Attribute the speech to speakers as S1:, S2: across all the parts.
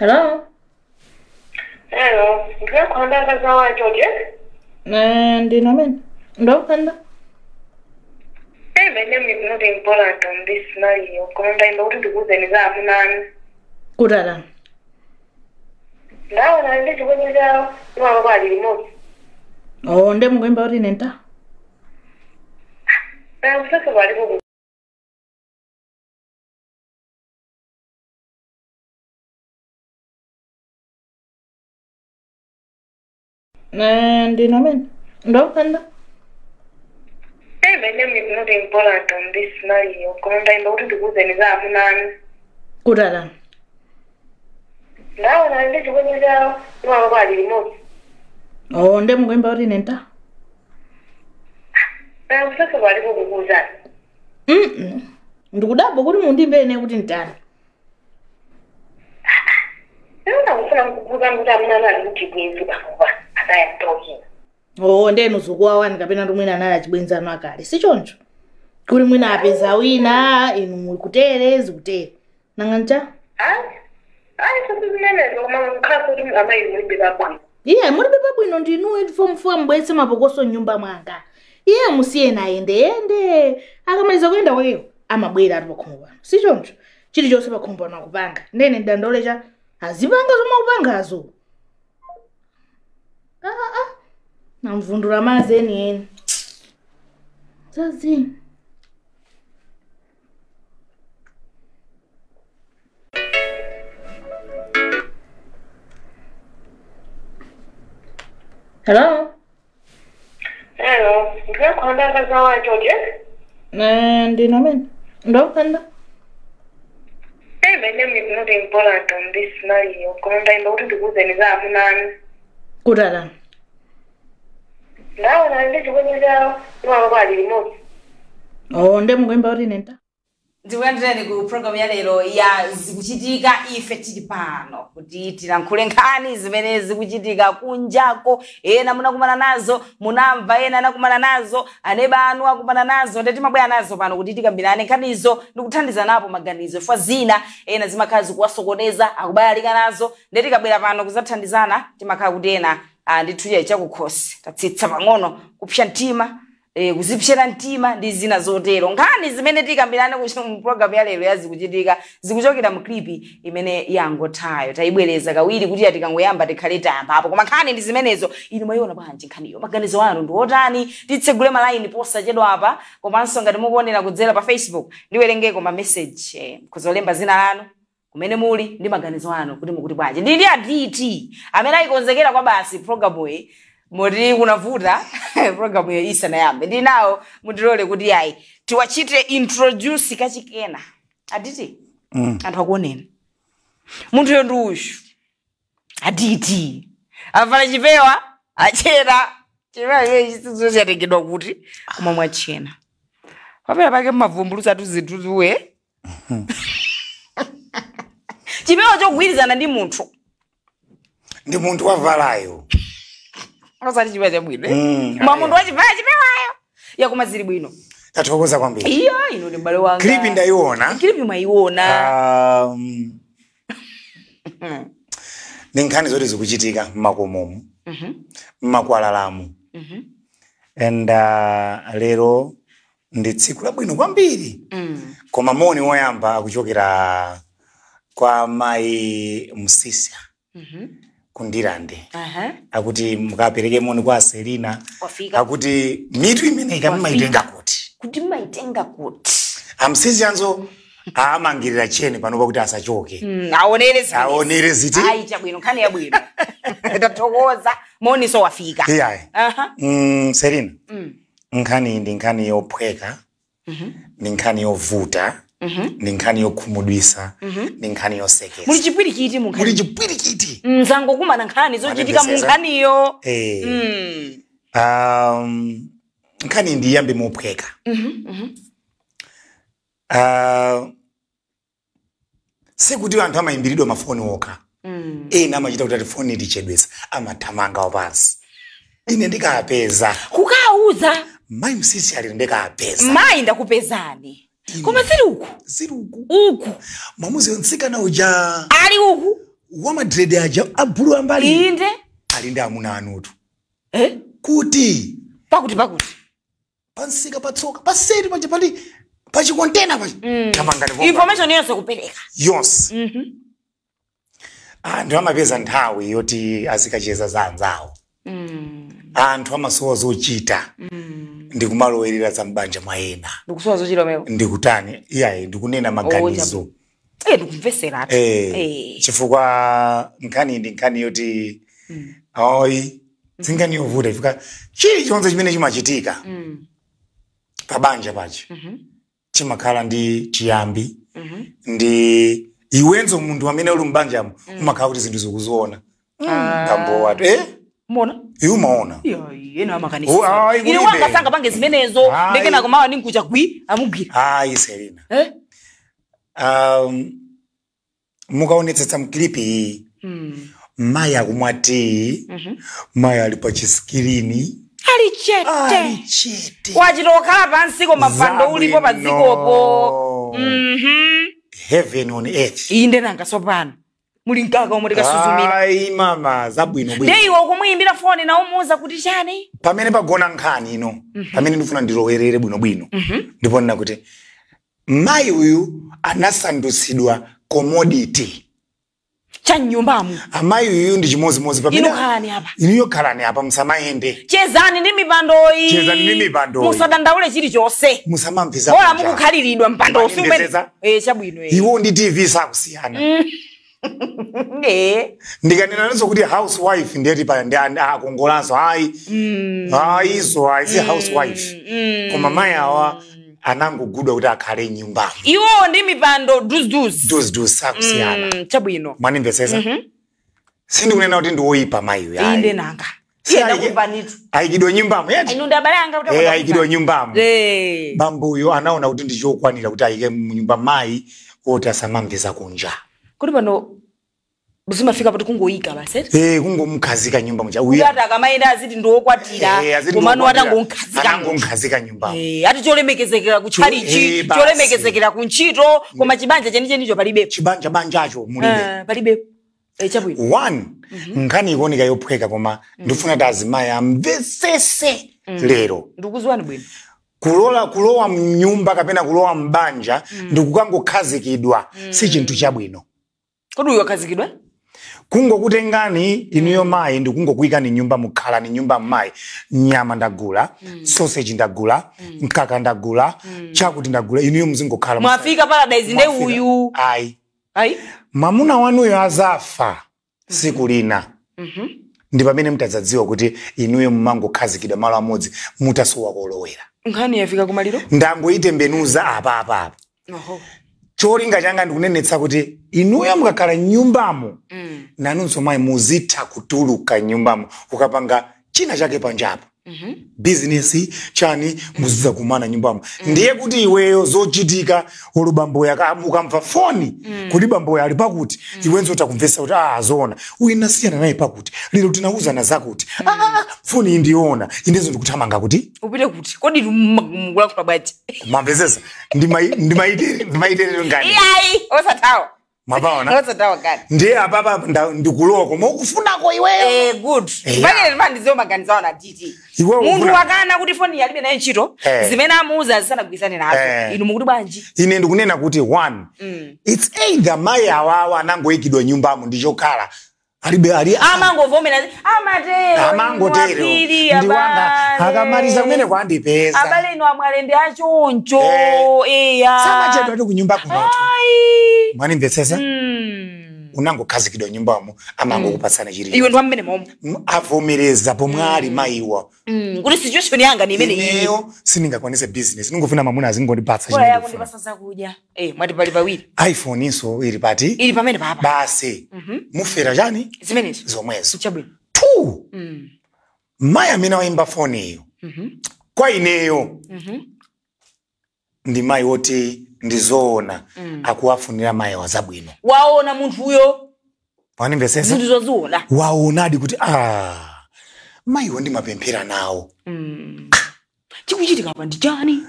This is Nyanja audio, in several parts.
S1: Hello?
S2: Hello, ndikuyankhula ndi a George.
S1: Ndine amene. Ndakupanda.
S2: Hey, my name is not important on this scenario. Koma ndayimba kuti ndikuwuzeni za amuna anu.
S1: Kuti atani?
S2: Ndaona ndi chibwenzi chawo, iwo ali limodzi.
S1: Oh, nde mukuyimba kuti ine nta?
S2: Usase palipo.
S1: Ndine amene. Ndakupanda.
S2: Hey, my name is not important on this scenario. Koma ndayimba kuti ndikuwuzeni za amuna anu.
S1: Kuti atani?
S2: Ndaona ndi chibwenzi chawo, iwo ali limodzi.
S1: Oh, nde mukuyimba kuti ine nta?
S2: Usase palipo kukuwuzani.
S1: Ndikudabwa kuti mundimbe ine kuti ntani.
S2: Ndikufuna kukuwuzani kuti amuna anu ali kuchibwenzi pakupa. I am talking.
S1: Oh, ndenu zikuwawani kapena ndi mwina anali achibwenzi anu akale. Si choncho? Kuti mwina apeza wina, inu mukutere, zikutere. Nanga ncha?
S2: Ayi, sikuzimenezo, koma mukhala kuti amayi mulibe pabwino.
S1: Iye, mulibe pabwino ndinuwe mfuwa mbwetse mapokoso m'nyumba mwanga. Iye musiyeni ayende-yende. Akamaliza kuyenda kwakeko, amabwera ati pakhomo pano. Si choncho? Chilichonse pakhomo pano akupanga. Ndene ndandole cha azipanga zomwe akupangazo. Namvundula madzi enieni. Zazi. Hello?
S2: Hello, ndikuyankhula ndi a George.
S1: Ndine amene. Ndakupanda.
S2: Hey, my name is not important on this scenario. Koma ndayimba kuti ndikuwuzeni za amuna anu.
S1: Kuti atani?
S2: Ndaona ndi chibwenzi chawo, iwo ali limodzi.
S1: Oh, nde mukuyimba kuti ine nta?
S3: Ndikulandireni ku program ya lero ya Zikuchitika. Ife tili pano kuti tilankhule nkhani zimene zikuchitika kunjako. Ena munakumana nazo, munamva, ena anakumana nazo, aneba anu akumana nazo. Nde timabwera nazo pano kuti tikambirane nkhanizo ndikuthandiza napo maganizo. Fwa zina ena zimakhala zikuwasokoneza, akubayalika nazo. Nde tikabwera pano kuzathandizana, timakhala kuti ena ndithu chakukhosi tatsitsa pang'ono kupsya mtima, kuzipsera mtima ndi zina zotero. Nkhani zimene tikambirane ku program ya lero ya Zikuchitika zikuchokera mu clip imene yangothayo. Tayibwereza kawiri kuti atikangoyamba tikhale tayamba apo. Koma nkhani ndi zimenezo. Inu mwayiona bwanji nkhaniyo? Maganizo anu ndi otani? Titsegule malaini posachedwa apa. Komanso ngati mukuonera kudzera pa Facebook, ndiwerengeko ma message, kuzolemba zina lanu, kumene muli ndi maganizo anu kuti mukuti bwanji. Ndi a DT amene ayikonzekera kwa basi program iyi. Moti kunavuta program iyo isanayambe. Ndi nawo mutilole kuti ayi tiwachite introduce kachikena. Aditi? Anthu akuoneni. Munthuyo ndi uyu. Aditi. Avala chipewa, achena. Chipewa ichi chatengedwa kuti koma mwachena. Papera pake mavumbulutsa tuzinthuwe. Chipewa chogwirizana ndi munthu.
S4: Ndi munthu wavalayo.
S3: Osati chipewa chabwino. Ma munthu wachivala chipewayo. Yakoma zili bwino.
S4: Tathokoza kwambiri.
S3: Iya, ino ndi m'bale wanga.
S4: Clip ndayiona.
S3: Clip mwayiona.
S4: Ndi nkhani zoti zikuchitika mmakomomu. Mmakwalalamu. And lero ndi tsiku labwino kwambiri. Koma moni woyamba akuchokera kwa mayi Msisa. Kundirande. Akuti mukapereke moni kwa Selina. Akuti mitu imene ikamaitenga kuti.
S3: Kuti maitenga kuti.
S4: Amsisi anzo amangirira cheni panopa kuti asachoke.
S3: Aonere ziti.
S4: Aonere ziti.
S3: Ayi chabwino, nkhani yabwino. Tathokoza, moni so wafika.
S4: Iyayi. Selina. Nkhani ndi nkhani yophweka. Ndi nkhani yovuta. Ndi nkhani yokhumudwisa. Ndi nkhani yosekesa.
S3: Muli chipwirikiti mu nkhani.
S4: Muli chipwirikiti.
S3: Mzangokumana nkhani zochitika mu nkhaniyo.
S4: Nkhani ndi yambe mophweka. Sikuti anthu amayimbiridwa mafoni okha. Ena amachita kuti ati foni itichedwesa, amathamanga wapansi. Ine ndikapeza.
S3: Kukauza.
S4: Mayi Msisi ali ndikapeza.
S3: Mayi ndakupezani. Koma zili uku.
S4: Zili uku.
S3: Uku.
S4: Mwamuzi mtsikana uja.
S3: Ali uku.
S4: Wa Madrid aja abulu ambali.
S3: Inde
S4: ali ndi amuna anutu.
S3: Eh?
S4: Kuti
S3: pakuti pakuti.
S4: Pansika patsoka paseri paja pali pachi container pachi. Tamangani.
S3: Information yonse kupereka.
S4: Yonse. Anthu amapeza nthawi yoti azikacheza za anzawo. Anthu amasowa zochita. Ndikumalowerera za mbanja mwa ena.
S3: Ndikusowa zochita meo.
S4: Ndikutani? Iyayi ndikunena maganizo.
S3: Ndikumvesera.
S4: Chifukwa nkhani ndi nkhani yoti ayi zingani yovuta chifukwa chilichonse chimene chimachitika pabanja pachi chimakhala ndi chiyambi ndi iwenzo munthu amene uli mbanjamo umakhala kuti zinthu zikuziona. Kambo watu
S3: Mona?
S4: Iwe umaona.
S3: Ena amakanisa. Ine wanga sanga pange zimenezo ndekena komawa ninkucha gwi amugwira.
S4: Ayi Selina. Mukaonetsetsa mklipi iyi. Maya akumwa tea. Maya ali pa chiskirini.
S3: Ali chete. Wachitokhala pansi koma mpando ulipo pa dzikopo.
S4: Heaven on earth.
S3: Inde nanga sopano. Muli mkaka omwe tikasuzumira.
S4: Ayi mama zabwino bwino.
S3: Ndiye iwe ukumuyimbira foni na umuuza kuti chani?
S4: Pamene pagona nkhani ino. Pamene ndifuna ndilowerere bwino bwino. Ndipo ndina kuti mayi uyu anasandutsidwa commodity.
S3: Cha nyumbamu.
S4: Amayi uyu ndi chimozimozi pamene.
S3: Inu khalani apa.
S4: Inuyo khalani apa musamayende.
S3: Chezani ndi mipandoyi.
S4: Chezani ndi mipandoyi.
S3: Musadandaule chilichonse.
S4: Musamamveza.
S3: Ora mukukhaliridwa mpando usumene. Chabwino.
S4: Iwo ndi TV sakusiyana. Ndikanena nazo kuti housewife ndiyeti pa ndi akongolanso ayi. Ayi so ayi si housewife. Koma mayi awa anangogudwa kuti akhale nyumba.
S3: Iwo ndi mipando duz.
S4: Duz sakusiyana.
S3: Chabwino.
S4: Mwanimvesesa? Sindikunena kuti ndi woyipa mayi uyu.
S3: Inde nanga. Iyenda kumpanitu.
S4: Ayikidwa nyumbamo yeti.
S3: Inu ndi abale anga kuti
S4: ayikidwa nyumbamo. Bambuyo anaona kuti ndi chokwanira kuti ayike munyumba mayi oti asamamvesa kunja.
S3: Kuti pano zimafika pati kungoyika basi.
S4: Kungomkhazika nyumba muja.
S3: Uyu ati akamayenda aziti ndi wokwatira. Komano atangonkhazika.
S4: Atangonkhazika nyumba.
S3: Ati cholemekezekera kutchalichi, cholemekezekera kuntchito, koma chibanja chenichenicho palibe.
S4: Chibanja banjacho mulibe.
S3: Palibe. Chabwino.
S4: One, nkhani ikuoneka yophweka koma ndifuna kuti azimayi amvesese lero.
S3: Ndikuziwani bwino.
S4: Kulowa mnyumba kapena kulowa mbanja ndikukangokhazikidwa si chinthu chabwino.
S3: Kodi uyu akhazikidwa?
S4: Kungokutengani inuyo mayi ndikungokuyikani nyumba mukhala ni nyumba mayi. Nyama ndagula, sausage ndagula, mkaka ndagula, chakuti ndagula inuyo muzingokhala.
S3: Mwafika paradise nde uyu.
S4: Ayi.
S3: Ayi.
S4: Mwamuna wanuyo azafa siku lina. Ndi pamene mutadzadziwa kuti inuyo mumangokhazikidwa malo amodzi mutasowa kolowera.
S3: Nkhani yafika kumaliro?
S4: Ndangoyitembenuza apa.
S3: Oho.
S4: Cholinga changa ndikunenetsa kuti inuyo mukakhala nyumbamo nanunso mayi muzitha kutuluka nyumbamo ukapanga china chake panjapo. Business chani muzidza kumana nyumbamo. Ndiye kuti iweyo zochitika olo bamboya ukamva foni kuti bamboya ali pakuti iwenso utakumvesa kuti zoona uyu nasiyana naye pakuti lero tinauzana zakuti foni indiona indezo ndikuthamanga kuti
S3: upite kuti kodi mukulankhula bwanji.
S4: Mamvesesa ndimaitere ngani.
S3: Iyayi osathawa.
S4: Mabaona?
S3: Osathawa ngani.
S4: Ndiye apapa ndikulowa koma ukufunako iweyo.
S3: Good. Pamene ndimandiziwa maganizo awo na DT. Munthu wakana kuti foni yalibe naye ntchito, zimene amuuza zisanagwirizane nazo. Inu mukuti bwanji?
S4: Ine ndikunena kuti one, it's either mayi awawa anangoyikidwa nyumbamo ndi chokhala. Alibe ali
S3: amangovomera amatero
S4: amangotero ndiwanga akamaliza kumene kwandipeza
S3: abale ino amwale ndi achoncho eya
S4: samachedwa ndi kunyumba kunoto. Mwanimvesesa? Unangokhazikidwa nyumbamo amangokupatsana chiri
S3: iwe ndi wamene momwe
S4: avomereza pomwe ali mayiwa
S3: kuti situation yanga ni imene
S4: ineyo sindingakwanise business ningofuna mamuna azingondipatsa
S3: chimene yakundipatsa zakudya mwati pali pawiri
S4: iPhone inso ili pati
S3: ili pamene papa
S4: basi mufera chani
S3: zimenezo
S4: zomwezo
S3: chabwino
S4: 2 mayi amene wayimba foni iyo kwa ineyo ndi mayi woti ndizoona akuwafunira mayi wazabwino.
S3: Waona munthu uyo.
S4: Wanimvesesa?
S3: Zinthu zoziona.
S4: Waonadi kuti mayiwo ndimapemphera nawo.
S3: Chikuchitika apa ndi chani?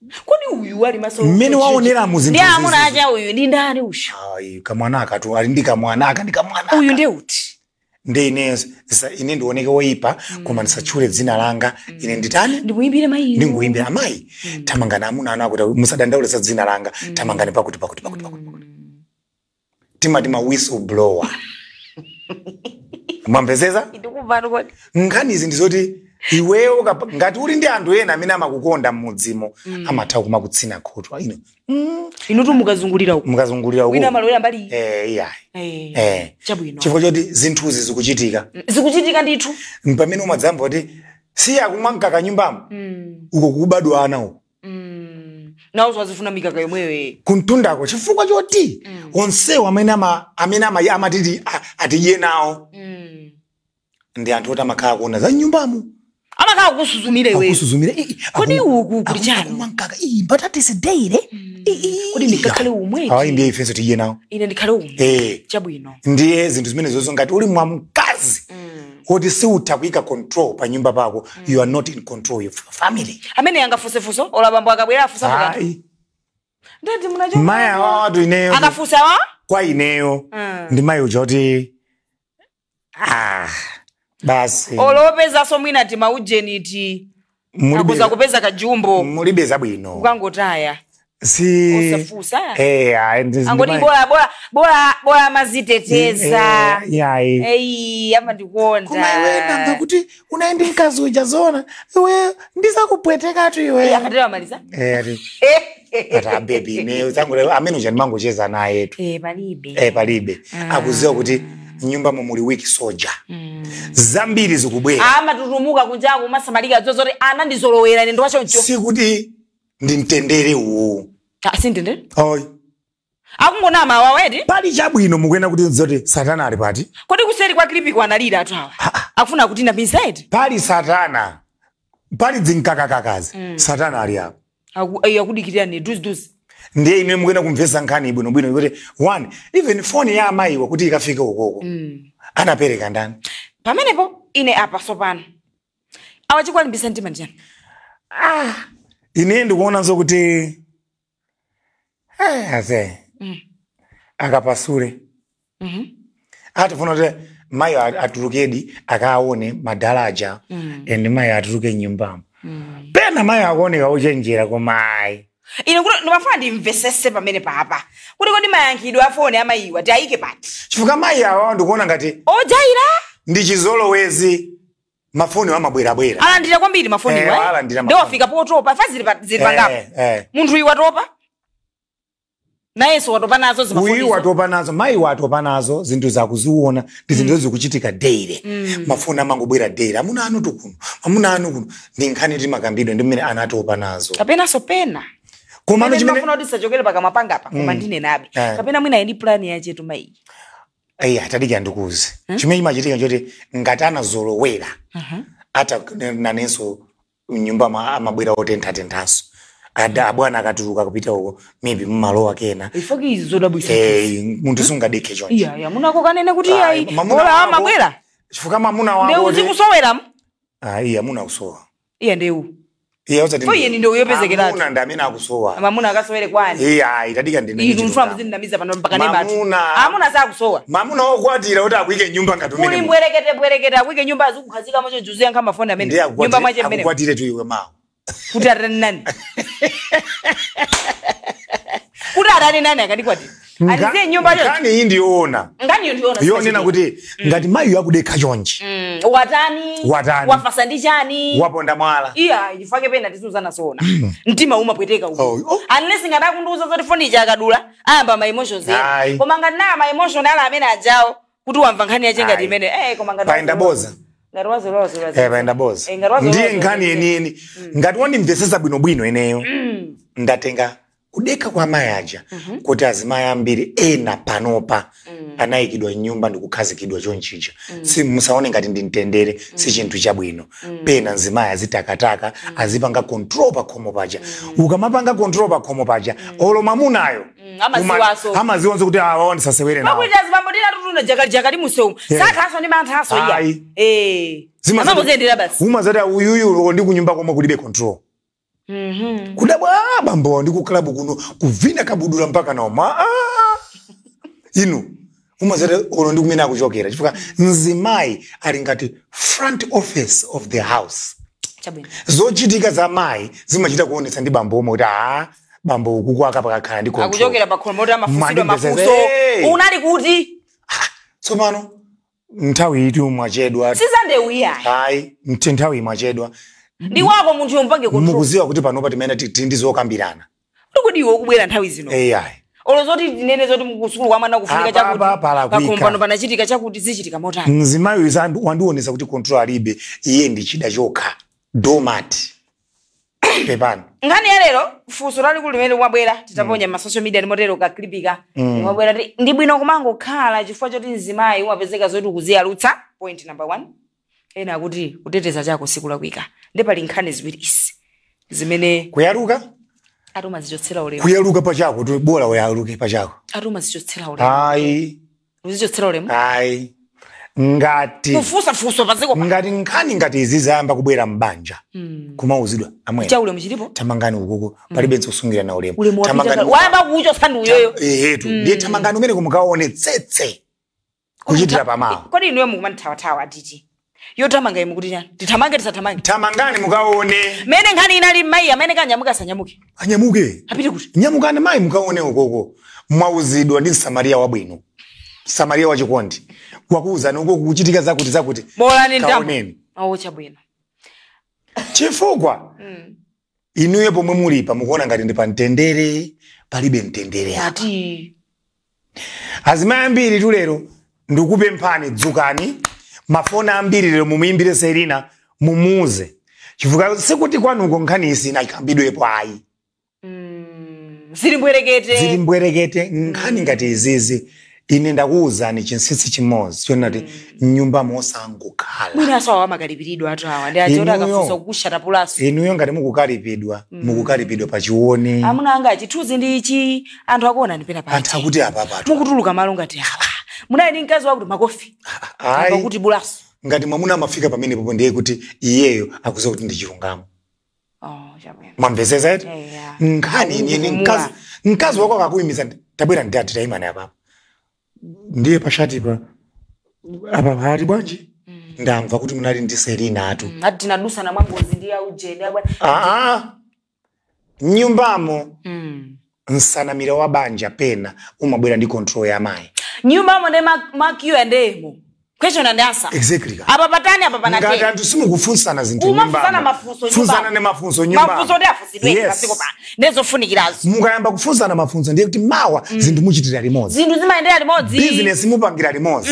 S3: Kodi uyu ali maso
S4: Mmene waonera mu zinthu
S3: ndi amuna
S4: zizi.
S3: Acha uyu ndi ndani usha?
S4: Ayi, kamwana akatu ali ndi kamwana aka ndi kamwana.
S3: Uyu ndiye uti?
S4: Ndi ine ine ndioneke woyipa, koma ndisatchule dzina langa. Ine nditani?
S3: Ndimuyimbire mayi.
S4: Ndinguyimbira amayi, tamangani amuna anu akuti musadandaule za dzina langa, tamangani pakuti pakuti pakuti pakuti pakuti. Timati ma whistleblower, mwamvesesa?
S3: Ndikumvani kodi.
S4: Nkhani izi ndizoti iweyo ngati uli ndi anthu ena amene amakukonda m'mudzimo, amatha kumakutsina khutu ino.
S3: Inutu mukazungulira uku,
S4: mukazungulira uku,
S3: wina amalowera mbali.
S4: Eh, iyayi.
S3: Eh,
S4: eh.
S3: Chabwino.
S4: Chifukwa choti zinthuzi zikuchitika.
S3: Zikuchitika ndithu.
S4: Pamene umadzamva kuti siya kumwa mkaka nyumbamo, uko kubadwa ana uko.
S3: Nawonso azifuna mikaka yomweyo.
S4: Kuntundako, chifukwa choti onsewo amene amatiti atidye nawo ndi anthu oti amakhala kuona za nyumbamo.
S3: Amakhala kukusuzumira iweyo.
S4: Akusuzumira.
S3: Kodi uku kuli chani?
S4: Akumwa mkaka iyi mbatatisi deire.
S3: Kodi ndikakhale umwe?
S4: Ayi, ndiye ifenso tidye nawo.
S3: Ine ndikhale umwe?
S4: Eh.
S3: Chabwino.
S4: Ndiye zinthu zimene zozo, ngati uli mwamkazi kuti siutha kuyika control pa nyumba pako, you are not in control of your family.
S3: Amene angafusefuso ola bambo akabwera afusa mukati.
S4: Ayi.
S3: Ndati munacho.
S4: Mayi awawatu ineyo,
S3: akafusa wa
S4: kwa ineyo, ndi mayi uja kuti ah, basi.
S3: Olopezanso mwina ti maujeniti akuza kupeza kajumbo.
S4: Mulibe zabwino.
S3: Ukangotaya.
S4: Si.
S3: Osafusa.
S4: Eh, ayi,
S3: angoti bola bola bola bola amaziteteza.
S4: Eh, yayi.
S3: Eyi, amandikonda.
S4: Koma iwe nanga kuti unaendi mkazi uja zona iwe ndisakupwetekatu iwe.
S3: Akatero amaliza.
S4: Eh, ati ati abebi ineyo zangu amene uja ndimangocheza naye tu.
S3: Eh, palibe.
S4: Eh, palibe. Akuziwa kuti nyumbamo muli wiki soja, zambiri zikubwera.
S3: Amatutumuka kunjaku masamalika zozoti ana ndizolowera ine ndiwachoncho.
S4: Sikuti ndi mtendere uwu.
S3: Sindende.
S4: Oyi.
S3: Akungonama awawedi.
S4: Pali chabwino mukuyena kuti zoti satana ali pati.
S3: Kodi kuseri kwa klipi kwanalira atu awa akufuna kuti napinsaidi.
S4: Pali satana, pali dzinkakakakazi, satana ali apo.
S3: Akudikirira ni duziduzi.
S4: Ndiye ine mukuyena kumvesa nkhani bwinobwino kuti one, even foni ya amayiwa kuti ikafike ukoko, anapereka ndani?
S3: Pamenepo ine apa sopano awa chikwalimbisa mtima ndiyani?
S4: Ah, ine ndikuonanso kuti ase akapasule atifuna kuti mayi atulukedi akaone madalaja and mayi atuluke nyumbamo. Pena mayi akuoneka uchenjera, koma ayi.
S3: Ine kuti ndimafuna ndimvesese pamene papa kuti kodi mayankhidwe afoni amayiwa tiyayike pati?
S4: Chifukwa mayi awa ndikuona ngati
S3: ojaira.
S4: Ndi chizolowezi, mafoni amabwerabwera.
S3: Alandira kwambiri mafoni.
S4: Eh,
S3: wa
S4: alandira
S3: ndio
S4: mafoni.
S3: Wafika potopa fa zili zili pangapo?
S4: Eh, eh.
S3: Munthu uyu watopa nayenso watopa nazo zimafoni.
S4: Uyu watopa nazo, mayi watopa nazo zinthu zakuziona ndi zinthu zikuchitika daily. Mafoni amangobwera daily, amuna anu tukuno, amuna anu kuno, ndi nkhani timakambidwe ndi mmene anatopa nazo.
S3: Kapenanso pena
S4: komano
S3: Pamene
S4: chimene
S3: ndimafuna kuti sachokere pakamwa pangapa, koma ndinenabe,
S4: Eh.
S3: kapena mwina ndi plan yachetu mayi.
S4: Ayi, atadikira ndikuzi chimene chimachitika nchoti ngati anazolowera ata nanenso mnyumba amabwera otenthatenthanso. Ada abwana akatuluka kupita uko, maybe mmalowa kena.
S3: Ifoki izi zodabwisa.
S4: Eh, munthu sungadekhe choncho.
S3: Iya iya, munako kanene kuti iyayi
S4: Mamuna
S3: bola
S4: wako-
S3: amabwera.
S4: Chifukwa mamuna
S3: Ndeu
S4: wako
S3: zikusoweramu.
S4: Ah, iye amuna akusowa.
S3: Iya, ndeu.
S4: Iye usati
S3: Fo iye ndi ndeu yopezekeratu.
S4: Amuna ndi amene akusowa.
S3: Mamuna akasowere kwani?
S4: Iye ayi, tadika ndine.
S3: Inu mfuna muzindinamiza pano mpaka nematu.
S4: Mamuna.
S3: Amuna sakusowa.
S4: Mamuna wokwatira kuti akuyike nyumba ngati
S3: Kuli
S4: umene
S3: mbwerekete bwerekete akwike nyumba azikukhazika mocho juziyankha mafoni amene
S4: ndiye
S3: nyumba mwache mmene
S4: akukwatire tu iwe mawu.
S3: Kuti atani nani? Kuti atani nani akandikwatira andiziye nyumba yo?
S4: Nkhani iyi ndiyoona.
S3: Nkhaniyo ndiyoona.
S4: Yonena kuti ngati mayiyo akudekha chonchi,
S3: watani?
S4: Watani?
S3: Wafasa ndi chani?
S4: Waponda mwala.
S3: Iya, chifake pena tisuzana sona mtima umapweteka uku.
S4: Oh, oh.
S3: Unless ngati akundiuza zoti foni ija akadula ayamba ma emotions ena.
S4: Ayi.
S3: Koma ngati naya ma emotion ala amene ajawo kuti wamva nkhani yache ngati
S4: Ayi.
S3: imene eh, koma ngati
S4: Paenda boza.
S3: ngati wazolowa.
S4: Eh, paenda boza.
S3: Eh, ngati wazolowa-
S4: Ndiye nkhani yeniyeni, ngati wandimvesesa bwinobwino ineyo, ndatenga kudekha kwa amayi aja kuti azimayi ambiri ena panopa anayikidwa nyumba ndikukhazikidwa chonchija. Si musaone ngati ndi mtendere, si chinthu chabwino. Pena mzimayi azitakataka, azipanga control pa khomo paja. Ukamapanga control pa khomo paja, olo mamunayo
S3: Amaziwaso.
S4: Amaziwanso kuti awa ndisasewere nawo.
S3: Pakuti azibambo ndina tutuna jakali museu.
S4: Yeah.
S3: Sakhaso ndi manthaso iya.
S4: Ayi.
S3: Eh, amangoziyendera basi.
S4: Umazati uyuyu ndi kunyumba komwe kulibe control. Kudabwa bambo ndi ku club kuno kuvina kabudula mpaka naoma. Inu umazere ono ndi kumene akuchokera chifukwa mzimayi ali ngati front office of the house. Zochitika za mayi zimachita kuonetsa ndi bambo omwe kuti bambo ukuku akapakakhala ndi control.
S3: Akuchokera pa khomo amafusidwa mafuso. Unali kuti?
S4: Tsopano nthawi iti mwachedwa.
S3: Sizande uya.
S4: Ayi, nthawi mwachedwa.
S3: Ndi wako munthu yompange control.
S4: Mukuziwa kuti panopa timene tindizokambirana.
S3: Kuti iwe ukubwera nthawi zino.
S4: Ayi.
S3: Olozoti tinene zoti mkusukulu kwa mwana kufunika chakuti. Pakompano panachitika chakuti zichitika motani.
S4: Mzimayi wandiwonesa kuti control alibe iye ndi chida chokha. Domat. Pepani.
S3: Nkhani ya lero funso lalikulu limene mwabwera titaponya ma social media ndimotero kaklipika. Mwabwera ndi bwino kumangokhala chifukwa choti mzimayi umapezeka zoti ukuziyalutsa. Point number 1. Ena akuti kuteteza chako siku lakwika. Ndi pali nkhani ziwiri izi zimene
S4: kuyaluka
S3: atuma zichotsera ulemu.
S4: Kuyaluka pachako tu bora uyaluke pachako.
S3: Atuma zichotsera ulemu.
S4: Ayi.
S3: Uzichotsera ulemu.
S4: Ayi. Ngati
S3: kufusa fuso paziko
S4: ngati nkhani ngati izi zayamba kubwera mbanja. Kumauzidwa amwe.
S3: Cha ulemu chilipo.
S4: Tamangani ukuko palibe nsosungira na ulemu.
S3: Tamangani wayamba kucho sandu uyoyo.
S4: Ehetu. Ndiye tamangani umene kumukaone tsetse. Kuchitira pamawo.
S3: Kodi inuyo mukumanthawa atiti. Yotamanga imukuti chani? Titamange tisatamange.
S4: Tamangani mukaone.
S3: Mene nkhani inali mayi amene kanyamuka sanyamuke.
S4: Anyamuke.
S3: Apite kuti.
S4: Nyamukani mayi mukaone ukoko. Mwauzidwa ndi Samaria wabwino. Samaria wachikondi. Wakuuzani uko kuchitika zakuti zakuti.
S3: Bora ni ndamu. Awo chabwino.
S4: Chifukwa. Inuyo pomwe mulipa mukuona ngati ndi pa mtendere, palibe mtendere apa.
S3: Ati.
S4: Azimayi ambiri tulero ndikupemphani dzukani. Mafona ambiri lero mumuimbire Selina mumuze. Chifukwa sikuti kwanuko nkhani isina ikambidwepo ayi.
S3: Zili mbwerekete.
S4: Zili mbwerekete nkhani ngati izizi. Ine ndakuwuzani chinsinsi chimodzi chonati nyumba mosangokhala.
S3: Mwina asawa amakalipiridwa atu awa ndi achiona akafunsa kukushata
S4: Inuyo ngati mukukalipidwa, mukukalipidwa pachione.
S3: Amuna anga chithunzi ndi ichi anthu akuona ndipena pa.
S4: Anthu akuti apa apa.
S3: Mukutuluka malo ngati awa. Munayi ndi mkazi wakuti makofi.
S4: Ayi.
S3: Kuti bulaso.
S4: Ngati mwamuna amafika pamene popo ndiye kuti iyeyo akuziwa kuti ndi chilungamo.
S3: Chabwino.
S4: Mwamvesesa eti?
S3: Yeah.
S4: Nkhani ine mkazi wako akakuyimiza tabwera ndi ati tayimani apa. Ndiye pashati pa apa pali bwanji. Ndamva kuti munali ndi Selina atu.
S3: Ati tinadusa na mwangozi ndi auje ndi abwana.
S4: Nyumbamo. Nsanamira wa banja pena umabwera ndi control ya mayi.
S3: Nyumbamo ndi ma Q&A mo. Question and answer.
S4: Exactly.
S3: Apa patani apa panateni.
S4: Ngati anthu simukufunsana zinthu nyumbamo.
S3: Umafunsana mafunso nyumbamo.
S4: Funsana ne mafunso nyumbamo.
S3: Mafunso ndi afusidwe pasiko pa. Ndizofunikirazo.
S4: Mukayamba kufunsana mafunso ndiye kuti mawa zinthu muchitira limodzi.
S3: Zinthu zimayendera limodzi.
S4: Business mupangira limodzi.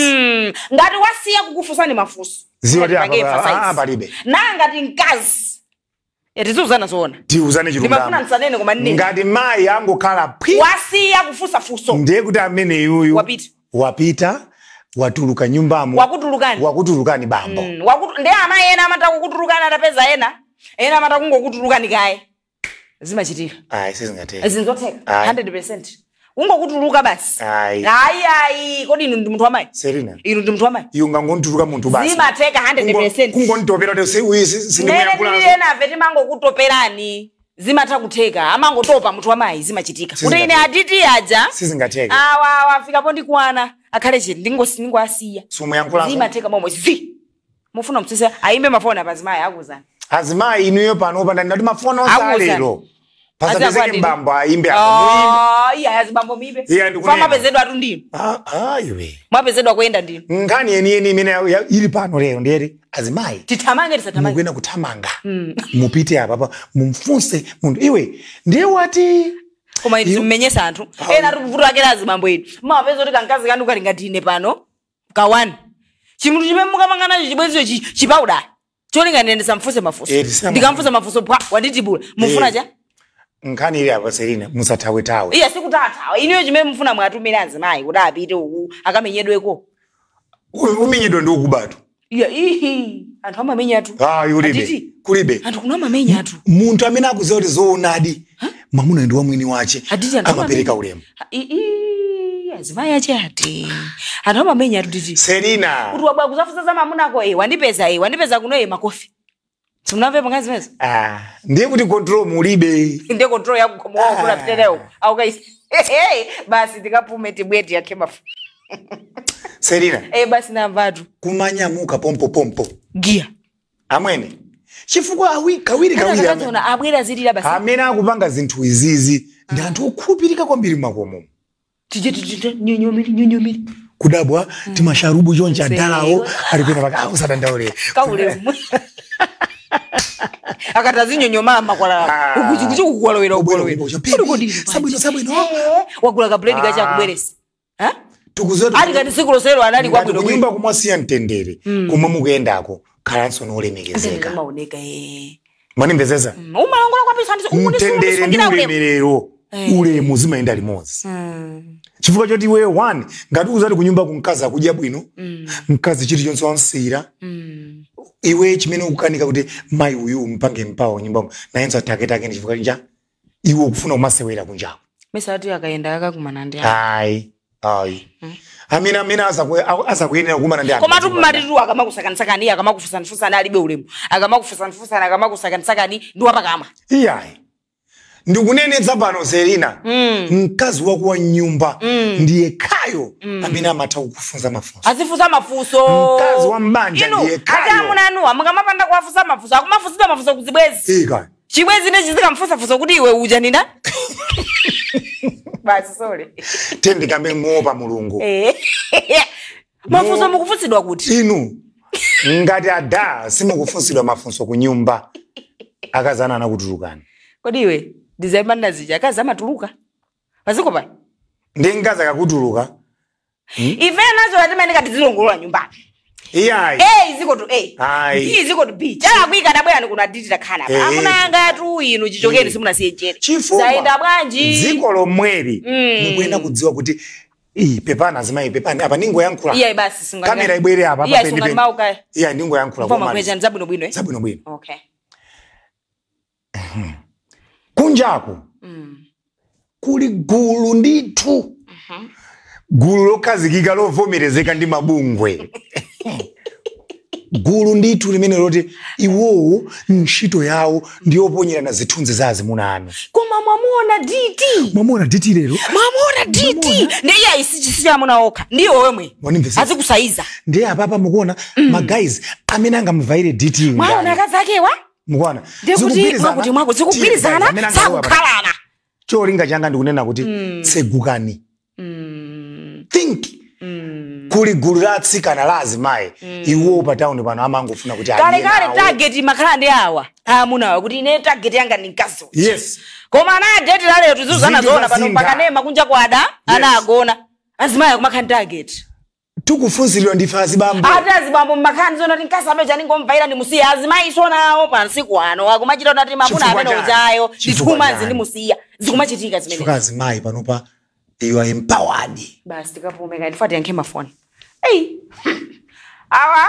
S3: Ngati wasiya kukufunsani mafunso.
S4: Ziwa ndi apa palibe.
S3: Na ngati mkazi. Tiziuzana zoona.
S4: Tiuzane chilungamo.
S3: Ndimafuna msanene koma nne.
S4: Ngati mayi angokhala phi.
S3: Wasiya kufusa funso.
S4: Ndiye kuti amene yuyu.
S3: Wapita.
S4: Wapita. Watuluka nyumbamo.
S3: Wakutulukani.
S4: Wakutulukani bambo.
S3: Ndi amayi ena amata kukutulukani atapeza ena. Ena amata kungokutulukani kaye. Zimachitika.
S4: Ayi sizingateka.
S3: Zinzotheka 100%. Ungokutuluka basi.
S4: Ayi.
S3: Ayi. Kodi inu ndi munthu wamayi?
S4: Selina.
S3: Inu ndi munthu wamayi?
S4: Iwe ungangontuluka munthu basi.
S3: Zimatheka 100%.
S4: Kungontopera kuti uyu sindimuyakula.
S3: Mene ena afe timangokutoperani. Zimatha kutheka amangotopa munthu wamayi zimachitika. Kuti ine atiti aja.
S4: Sizingatheka.
S3: Awa afikapo ndikuwana. Akhale chete ndingoasiya.
S4: Sumuyankhula.
S3: Zimatheka momwe zi. Mufuna mtsise ayimbe mafoni apa azimayi akuzani.
S4: Azimayi inuyo pano pano ndati mafoni osalero. Pasapezeke mbambo ayimbe apo.
S3: Iya azibambo mibe. Famapezedwa atu ndinu.
S4: Iwe.
S3: Mwapezedwa kuyenda ndinu.
S4: Nkhani yeniyeni imene ili pano lero ndiyeri azimayi.
S3: Tithamange tisathamange.
S4: Mukuyenda kuthamanga. Mupite apa pa mumfunse munthu iwe ndiye wati
S3: Koma iti mmenyesa anthu. Ena tikuvuta akera azibambo inu. Mawapeza kuti kankazi kanu kali ngati ine pano. Kawani. Chimunthu chimene mukamanganacho chibwezicho chipauda. Cholinga ndiyendesa mfunse mafunso. Ndikamfunsa mafunso pwa wanditibula. Mufuna cha?
S4: Nkhani ili apa Selina musathawe-thawe.
S3: Iya sikuthathawa. Inuyo chimene mufuna mwatumira azimayi kuti apite uku akamenyedweko.
S4: Umenyedwa ndi ukubatu.
S3: Iya ihi anthu amamenya atu.
S4: Kulibe. Kulibe.
S3: Anthu kuno amamenya atu.
S4: Munthu amene akuziwa kuti zoonadi mwamuna ndi wamwini wache amapereka ulemu.
S3: Azimayi ache ati. Anthu amamenya atu titi.
S4: Selina.
S3: Kuti wabwa kuzafusa za mamunako wandipeza wandipeza kuno makofi. Simunamve pangazi mezi?
S4: Ah, ndiye kuti control mulibe.
S3: Ndiye control yako koma kula pitereo. Aukaisi. Hey, basi tikapume tibweti yake mafu.
S4: Selina.
S3: Basi namvatu.
S4: Kumanyamuka pompo pompo.
S3: Gia.
S4: Amwene. Chifukwa kawiri kawiri.
S3: Abwera zilira basi.
S4: Amene akupanga zinthu izizi ndi anthu okhulupirika kwambiri makomo.
S3: Tije nyonyomiri.
S4: Kudabwa timasharubu choncha dalawo alipena paka usadandaule.
S3: Kaule. Akatazinyonyoma makwala. Ukuchikuchu kukwalowera ukwalowera.
S4: Sabwino sabwino.
S3: Wagula ka bread kacha kubweresa. Ha?
S4: Tukuzoto.
S3: Ali kati siku losero anali kwa bwino.
S4: Kunyumba kumwasiya mtendere. Kumwe mukuyendako khalanso nolemekezeka.
S3: Maoneka
S4: Manimvesesa.
S3: Umalongola kwapisa ndiso
S4: mtendere ndi ulemerero. Ulemu zimayenda limodzi. Chifukwa choti iwe one ngati uzati kunyumba kumkazi akudya bwino. Mkazi chilichonse wansira. Iwe chimene ukukanika kuti mayi uyu mpange mpawo nyumbamo nayenso ataketake ndi chifukwa cha iwe ukufuna kumasewera kunjako.
S3: Mesati akaenda akakumana ndi.
S4: Ayi. Ayi. Amina azakuyenera kukumana ndi.
S3: Koma tumatitu akamakusakanisakani akamakufusanifusana alibe ulemu. Akamakufusanifusana akamakusakanisakani ndi wapakama.
S4: Iyayi. Ndikunenetsa pano Selina. Mkazi wako wa nyumba ndiye kayo amene amatha kukufunza mafunso.
S3: Azifunza mafunso.
S4: Mkazi wa mbanja ndiye kayo.
S3: Ati amuna anuwa mukamapanda kuwafunsa mafunso akumafunsidwa mafunso kuzibwezi.
S4: Ika.
S3: Chibwezi nechizikamfunsafunsa kuti iwe uja nina. Basi sorry.
S4: Tende kambe muopa Mulungu.
S3: Mafunso mukufunsidwa kuti.
S4: Inu ngati ada simukufunsidwa mafunso kunyumba akazana anakutulukani.
S3: Kodi iwe ndizaimana zija akazi amatuluka. Paziko pa.
S4: Ndi mkazi akakutuluka.
S3: Ife nazo atimene katizilongolola nyumbani.
S4: Iyayi.
S3: A is equal to A.
S4: Ayi.
S3: B is equal to B. Chala kuika dabwera ni kuna diti takhana. Amuna anga tu inu chichokeni simunasiye chere. Zaenda bwanji.
S4: Dziko lomweli. Mukuyenda kudziwa kuti pepana azimayi pepani apa ningoyankhula.
S3: Iyayi basi sungani.
S4: Kamera ibwere apa
S3: apa peni.
S4: Iyayi ningoyankhula
S3: koma. Koma zabwino bwino.
S4: Zabwino bwino.
S3: Okay.
S4: Kunjako. Kuli gulu ndithu. Gulu lokhazikika lovomerezeka ndi mabungwe. Gulu ndithu limene loti iwowo ntchito yawo ndiyoponyerana zithunzi za azimuna anu.
S3: Koma mwamuona DT.
S4: Mwamuona DT lero?
S3: Mwamuona DT. Ndiye ayisichisiya amuna okha. Ndiye wemwe. Azikusaiza.
S4: Ndiye apapa mukuona ma guys amene angamvaire DT.
S3: Mwaona akazi akewa?
S4: Mukuona.
S3: Ndikuti mwako zikugwirizana sakukhalana.
S4: Cholinga changa ndikunena kuti tsegukani. Think. Kuli gulu la atsikana la azimayi iwo pa town pano amangofuna kuti
S3: kale kale target makhala ndi awa amunawa kuti ine target yanga ndi mkazi.
S4: Yes.
S3: Koma ana date la lero tizuzana zoona pano pakanema kunja kwada ana agona azimayi akumakhala target.
S4: Tikufunsiridwa ndife azibambo.
S3: Ati azibambo mmakhala zoona kuti mkazi amene chaningomvaira ndi musiya azimayi sonawo pansiku ano akumachita kuti mamuna amene ujayo ndithumanzi ndi musiya zikumachitika zimene.
S4: Chifukwa azimayi panopa you are empowered.
S3: Basi tikapumeka ndifati yankhe mafoni. Hey. Awa.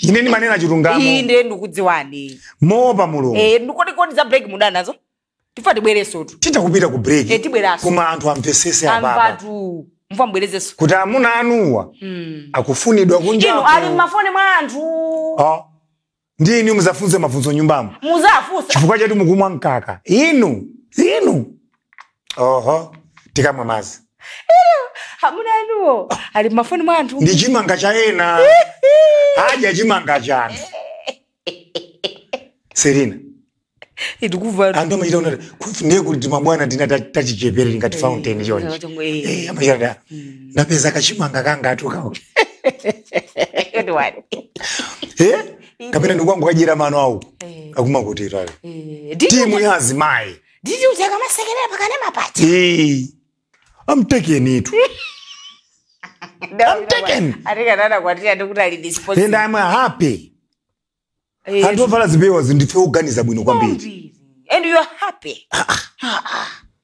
S4: Ineni manena chilungamo.
S3: Iyi ndiye ndikudziwani.
S4: Moopa Mulungu.
S3: Ndikoti kodi za break mudana nazo. Tifati bwereso tu.
S4: Titakupita ku break.
S3: Tibweraso.
S4: Koma anthu amvesese ababa.
S3: Ambatu. Mva mbwerezeso.
S4: Kuti amuna anuwa. Akufunidwa kunja.
S3: Inu ali mafoni mwa anthu.
S4: Ah. Ndiye inu muzafunze mafunzo nyumbamo.
S3: Muzafunsa.
S4: Chifukwa chati mukumwa mkaka. Inu. Inu. Oho. Tikamwa mazi.
S3: Hamuna anuwo. Ali mafoni mwa anthu.
S4: Ndi chimanga cha ena. Adya chimanga chanu. Serena.
S3: Ndikuva.
S4: Anthu amachita kuti ndiye kuti mabwana tina tachichepere ngati fountain chonchi. Amachita ndapeza kachimanga kanga atuka. Kapena ndikwangu kajira mano awo. Akuma kuti rale. Timu ya azimayi.
S3: Didi uja kamasekerera pakanema pacha.
S4: I'm taking it. I'm taking. And I'm happy. Anthu ovala zipewa zindife kuganiza bwino kwambiri.
S3: And you are happy.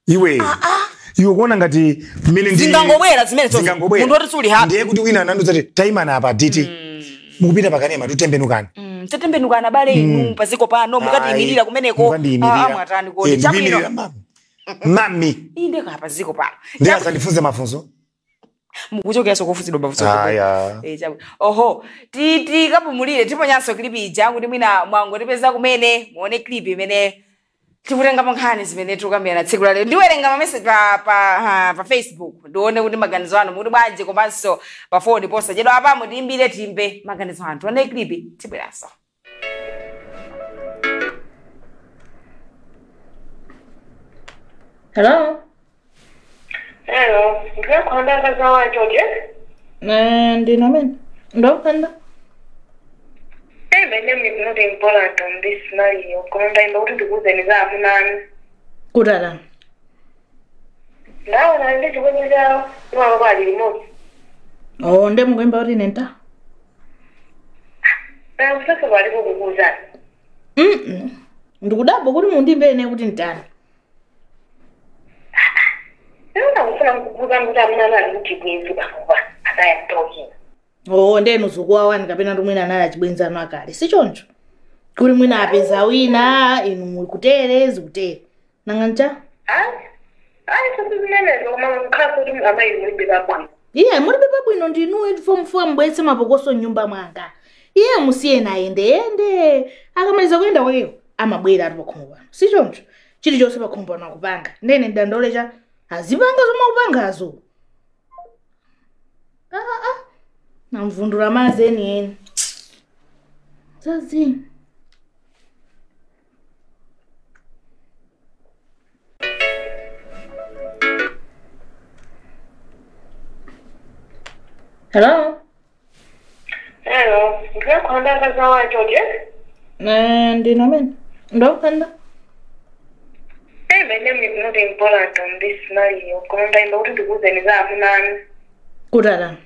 S4: Iwe. Iwe kuona ngati mmene ndi
S3: zingangobwera zimene munthu oti suli happy.
S4: Ndiye kuti wina anandiuza kuti taimana apa DT. Mukupita pakanema tutembenukani.
S3: Tatembenukana bale inu paziko pano mukatiyimirira kumeneko. Mwatani kodi chabwino.
S4: Mami.
S3: Inde kapa ziko pano.
S4: Ndiye asandifunze mafunso.
S3: Mukuchokeranso kufutsidwa mafunso.
S4: Aya.
S3: Chabwino. Oho, tikapumulire, tiponyanso clip ija kuti mwina mwangotipeza kumene muone clip imene tikutengapo nkhani zimene tikukambirana tsiku la lero. Ndiwerenga mameseji pa Facebook, ndione kuti maganizo anu mukuti bwanji, komanso pa foni posachedwa apa mutiimbire timve maganizo anu. Tione clip, tibweranso.
S1: Hello.
S2: Hello, ndikuyankhula akazi wa George.
S1: Ndine amene ndakupanda.
S2: Hey, my name is not important on this scenario. Koma ndayimba kuti ndikuwuzeni za amuna anu.
S1: Kuti atani?
S2: Ndaona ndi chibwenzi chawo, iwo ali limodzi.
S1: Oh, nde mukuyimba kuti ine nta
S2: Nakusasa palipo kukuwuzani.
S1: Ndikudabwa kuti mundimbe ine kuti nditani.
S2: Ndikufuna kukuwuzani kuti amuna anu ali kuchibwenzi pakupa ataya mtoki.
S1: Oh, ndenu zikuwawani kapena kuti mwina anali achibwenzi anu akale, si choncho? Kuti mwina apeza wina, inu muli kutere zikutere, nanga ncha?
S2: Ayi, sasizimenezo, koma mkhala kuti amayi mulibe pabwino.
S1: Iye mulibe pabwino ndinuwe mfuwa mbwetse mapokoso mnyumba mwanga. Iye musiyeni ayendeyende, akamaliza kuyenda kwakeko amabwera ati pakhomo pano, si choncho? Chilichonse pakhomo pano akupanga, ndene ndidandaule cha azipanga zomwe akupangazo. Namvundula madzi enieni zazi. Hello.
S2: Hello, ndikuyankhula akazi wa George.
S1: Ndine amene ndakupanda.
S2: Hey, my name is not important on this scenario. Koma ndayimba kuti ndikuwuzeni za amuna anu.
S1: Kuti atani?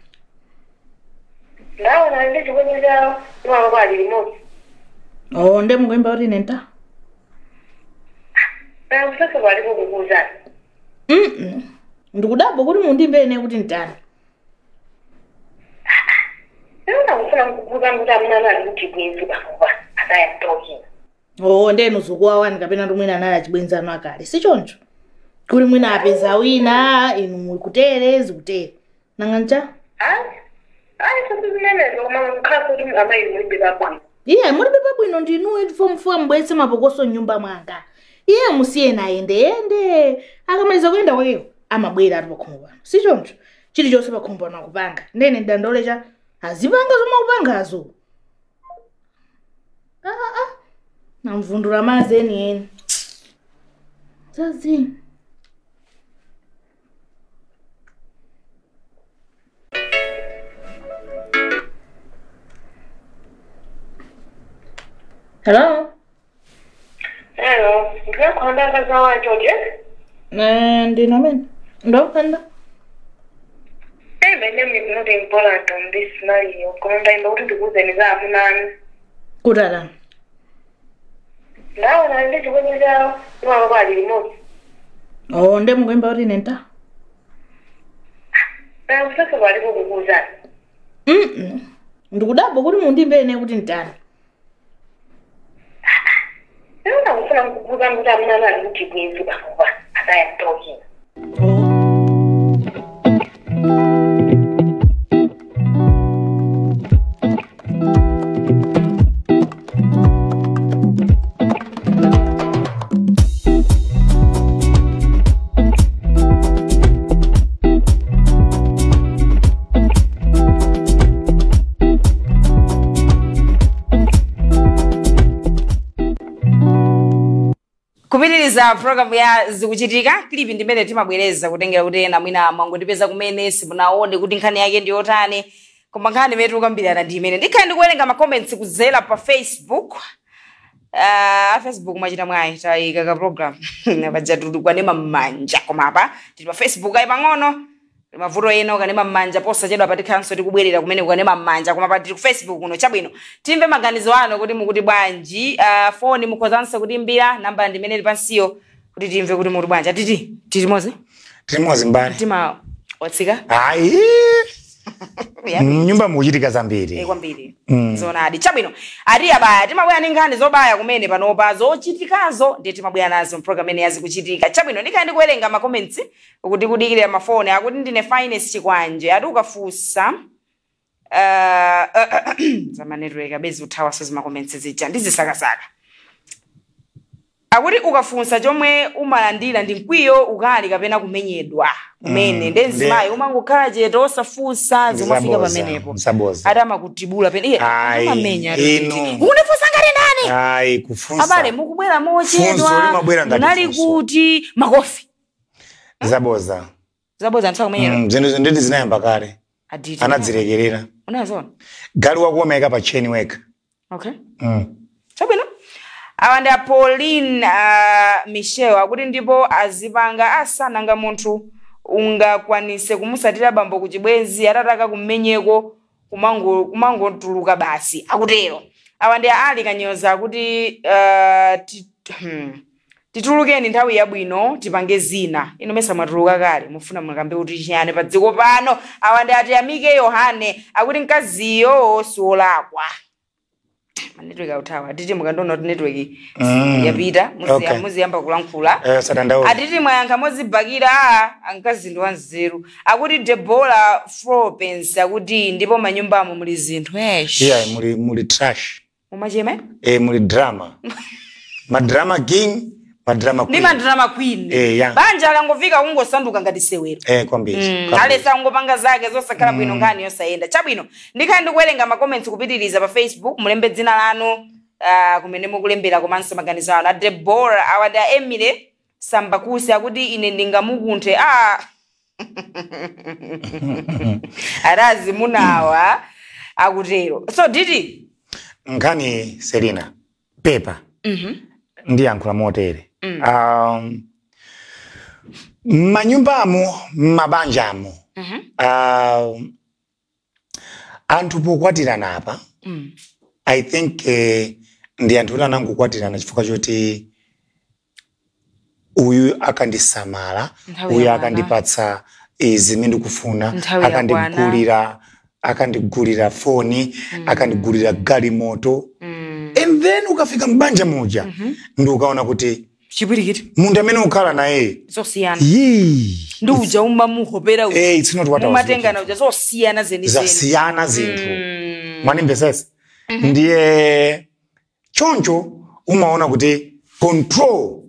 S2: Ndaona ndi chibwenzi chawo, iwo ali limodzi.
S1: Oh, nde mukuyimba kuti ine nta
S2: Nakusasa palipo kukuwuzani.
S1: Ndikudabwa kuti mundimbe ine kuti nditani.
S2: Ndikufuna kukuwuzani kuti amuna anu ali kuchibwenzi pakupa ataya mtoki.
S1: Oh, ndenu zikuwawani kapena kuti mwina anali achibwenzi anu akale, si choncho? Kuti mwina apeza wina, inu muli kutere zikutere, nanga ncha?
S2: Ayi, sasizimenezo, koma mkhala kuti amayi mulibe pabwino.
S1: Iye mulibe pabwino ndinuwe mfuwa mbwetse mapokoso mnyumba mwanga. Iye musiyeni ayendeyende, akamaliza kuyenda kwakeko amabwera ati pakhomo pano, si choncho? Chilichonse pakhomo pano akupanga, ndene ndidandaule cha azipanga zomwe akupangazo. Namvundula madzi enieni zazi. Hello.
S2: Hello, ndikuyankhula akazi wa George.
S1: Ndine amene ndakupanda.
S2: Hey, my name is not important on this scenario. Koma ndayimba kuti ndikuwuzeni za amuna anu.
S1: Kuti atani?
S2: Ndaona ndi chibwenzi chawo, iwo ali limodzi.
S1: Oh, nde mukuyimba kuti ine nta
S2: Nakusasa palipo kukuwuzani.
S1: Ndikudabwa kuti mundimbe ine kuti nditani.
S2: Ndikufuna kukuwuzani kuti amuna anu ali kuchibwenzi pakupa ataya mtoki.
S3: Kupitiriza program ya Zikuchitika, clip ndimene timabwereza kutengera kuti ena mwina mwangotipeza kumene simunaone kuti nkhani yake ndi yotani, koma nkhani imene tikukambirana ndi imene. Ndikhale ndikuwerenga ma comments kudzera pa Facebook. Facebook mwachita mwayi tayika ka program paja tikukanema m'manja, koma apa tili pa Facebook ayi pang'ono mavuto ena ukanema m'manja posachedwa patikhalanso tikubwerera kumene kukanema m'manja, koma pa tili ku Facebook kuno. Chabwino, timve maganizo anu kuti mukuti bwanji. Foni mukhozanso kutimbira namba ndimene ili pansiyo kuti timve kuti mukuti bwanji. Atiti tili mozi
S4: Tili mozi mbali.
S3: Mtima watsika?
S4: Ayi.
S3: Yeah.
S4: Mnyumba mukuchitika zambiri.
S3: Kwambiri. Zonadi. Chabwino, ati abaya timabwera ndi nkhani zobaya kumene panopa, zochitikazo ndiye timabwera nazo mpulogalamu imene yazikuchitika. Chabwino, ndikhale ndikuwerenga ma comments kuti kudikirira mafoni. Akuti ndine Finest Chikwanje. Ati ukafunsa zama network abezi uthawaso zima comments zija ndizisakasaka. Akuti ukafunsa chomwe umalandira ndi mkwiyo, ukali kapena kumenyedwa kumene. Nde mzimayi umangokhala chete osafunsa zomafika
S4: Msaboza,
S3: pamenepo.
S4: msaboza.
S3: Ati amakutibula pene iye
S4: Ayi,
S3: amamenya.
S4: inu.
S3: Unifunsa ngati ndani?
S4: Ayi, kufunsa.
S3: Abale, mukubwera
S4: Funso
S3: mochedwa,
S4: limabwera ngati
S3: munali
S4: funso.
S3: kuti? Makofi.
S4: Zaboza.
S3: Zaboza, anthu akumenyera.
S4: Zinthu nditi zinayamba kale.
S3: Aditi
S4: Anadzilekerera.
S3: Unazona.
S4: Galu wakuomeka pa cheni wekha.
S3: Okay. Chabwino, awa ndi a Pauline Michel. Akuti ndipo azipanga asananga munthu ungakwanise kumusatira bambo kuchibwenzi atataka kumenyeko kumangotuluka basi, akutero. Awa ndi a Ali Kanyoza. Akuti titulukeni nthawi yabwino tipange zina. Inu mesa mwatuluka kale, mufuna mukambe kuti chiyani pa dziko pano? Awa ndi ati Amike Yohane. Akuti mkaziyo siwolakwa. Ma network authawa atiti, mukandiona kuti network yapita, muziyamba kulankhula.
S4: Sadandaula.
S3: Atiti mwayankha mozibakira, a ankazi ndi wanzeru. Akuti Debola Flopens. Akuti ndipo manyumbamo muli zinthu esh.
S4: Yeah, muli trash.
S3: Mumachema.
S4: Muli drama, madrama king, madrama
S3: Ndi
S4: queen.
S3: Madrama queen.
S4: Yeah.
S3: Banja langofika kungosanduka ngati sewero.
S4: Kwambiri. Kwambiri.
S3: Alesa ungopanga zake zosakhala bwino, nkhani yosayenda. Chabwino, ndikhale ndikuwerenga ma comments kupitiriza pa Facebook. Mulembe dzina lanu, kumene mukulembera komanso maganizo anu. A Debora, awa ndi a Emily Sambakusi. Akuti ine ndingamukunthe a arazi munawa, akutero. So didi
S4: Nkhani, Selina, pepa ndiyankhula motere. Manyumbamo, mabanjamo, anthu pokwatirana apa, I think ndi anthu kuti anangokwatirana chifukwa choti uyu akandisamala,
S3: Nthawi
S4: uyu
S3: yakwana.
S4: akandipatsa izi zimene ndikufuna,
S3: Nthawi yakwana.
S4: Akandigulira foni, akandigulira galimoto. And then ukafika mbanja muja ndi ukaona kuti
S3: chipwirikiti.
S4: Munthu amene ukhala naye
S3: Zosiyana.
S4: Yii.
S3: Ndi uja umamuhopera uja.
S4: It's not what I was
S3: Mumatengana uja, zosiyana zenizeni.
S4: Zasiyana zinthu. Mwanimvesesa? Ndiye choncho umaona kuti control,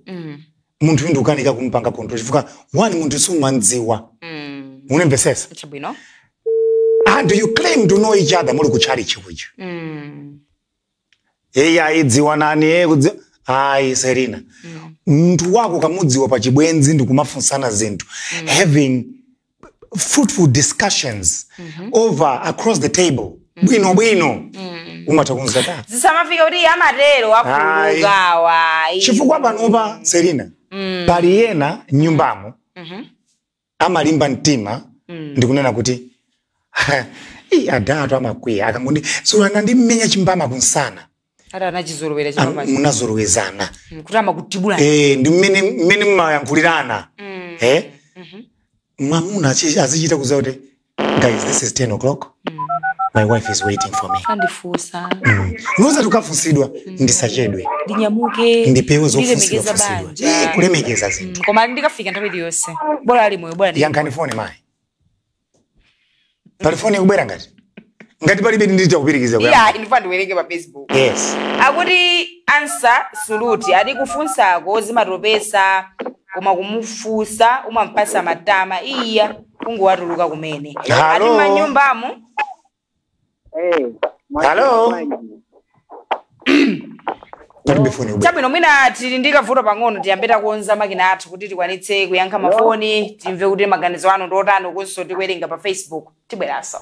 S4: munthu ndi ukanika kumpanga control chifukwa one, munthu sumandziwa. Unimvesesa?
S3: Chabwino.
S4: And you claim to know each other muli kuchalichi kuja. Eyi, ayidziwa nani? Ayi, Serina, munthu wako kamudziwa pa chibwenzi ndikumafunsana zinthu, having fruitful discussions over across the table bwino bwino, umatha kunza ta
S3: Zisamafika kuti amatero akhululukawa.
S4: Chifukwa panopa, Serina, pali yena nyumbamo amalimba mtima ndikunena kuti "Ii, adatu amakwiya akangondi sulanandimenya chimbama kunsana."
S3: Ati anachizolowera chipamachi.
S4: Munazolowezana.
S3: Kuti amakutibula.
S4: Ndi mmene mmayankhulirana. Mwamuna azichita kuziwa kuti guys, this is 10 o'clock, my wife is waiting for me.
S3: Andifunsa.
S4: Noza tukafunsidwa, ndisachedwe.
S3: Ndinyamuke.
S4: Ndipewe zofunsidwa
S3: Ndilemekeza
S4: funsidwa.
S3: banja.
S4: Kulemekeza zinthu.
S3: Koma ndikafika nthawi iliyonse, bola ali moyo, bola
S4: Yankhani foni mayi, pali foni ikubwera ngati palibe ndita kupirikiza kuyamba.
S3: Iya, ndifuna ndiwerenge pa Facebook.
S4: Yes.
S3: Akuti ansa suluti ati kufunsako zimatopesa, koma kumufunsa umampasa matama, iya kungowatuluka kumene.
S4: Halo.
S3: Ati manyumbamo
S4: Hello? Palibe foni ikubwera.
S3: Chabwino, mwina tili ndi kavuto pang'ono, tiyambe takonza makina athu kuti tikwanitse kuyankha mafoni, timve kuti maganizo anu ndi otani, kunso tikuwerenga pa Facebook. Tibweranso.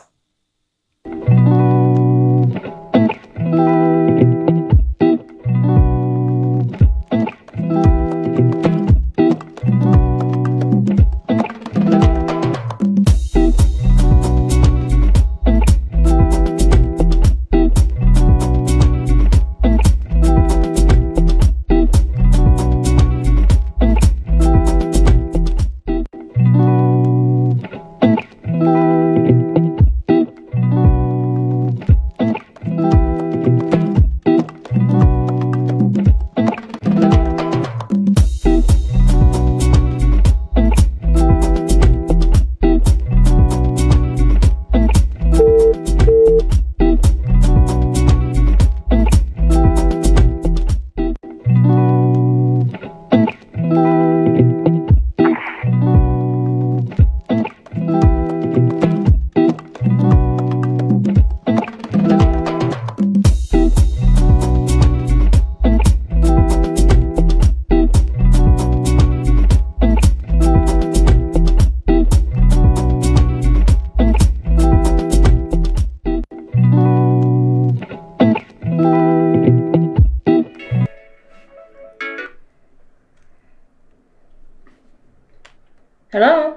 S1: Hello.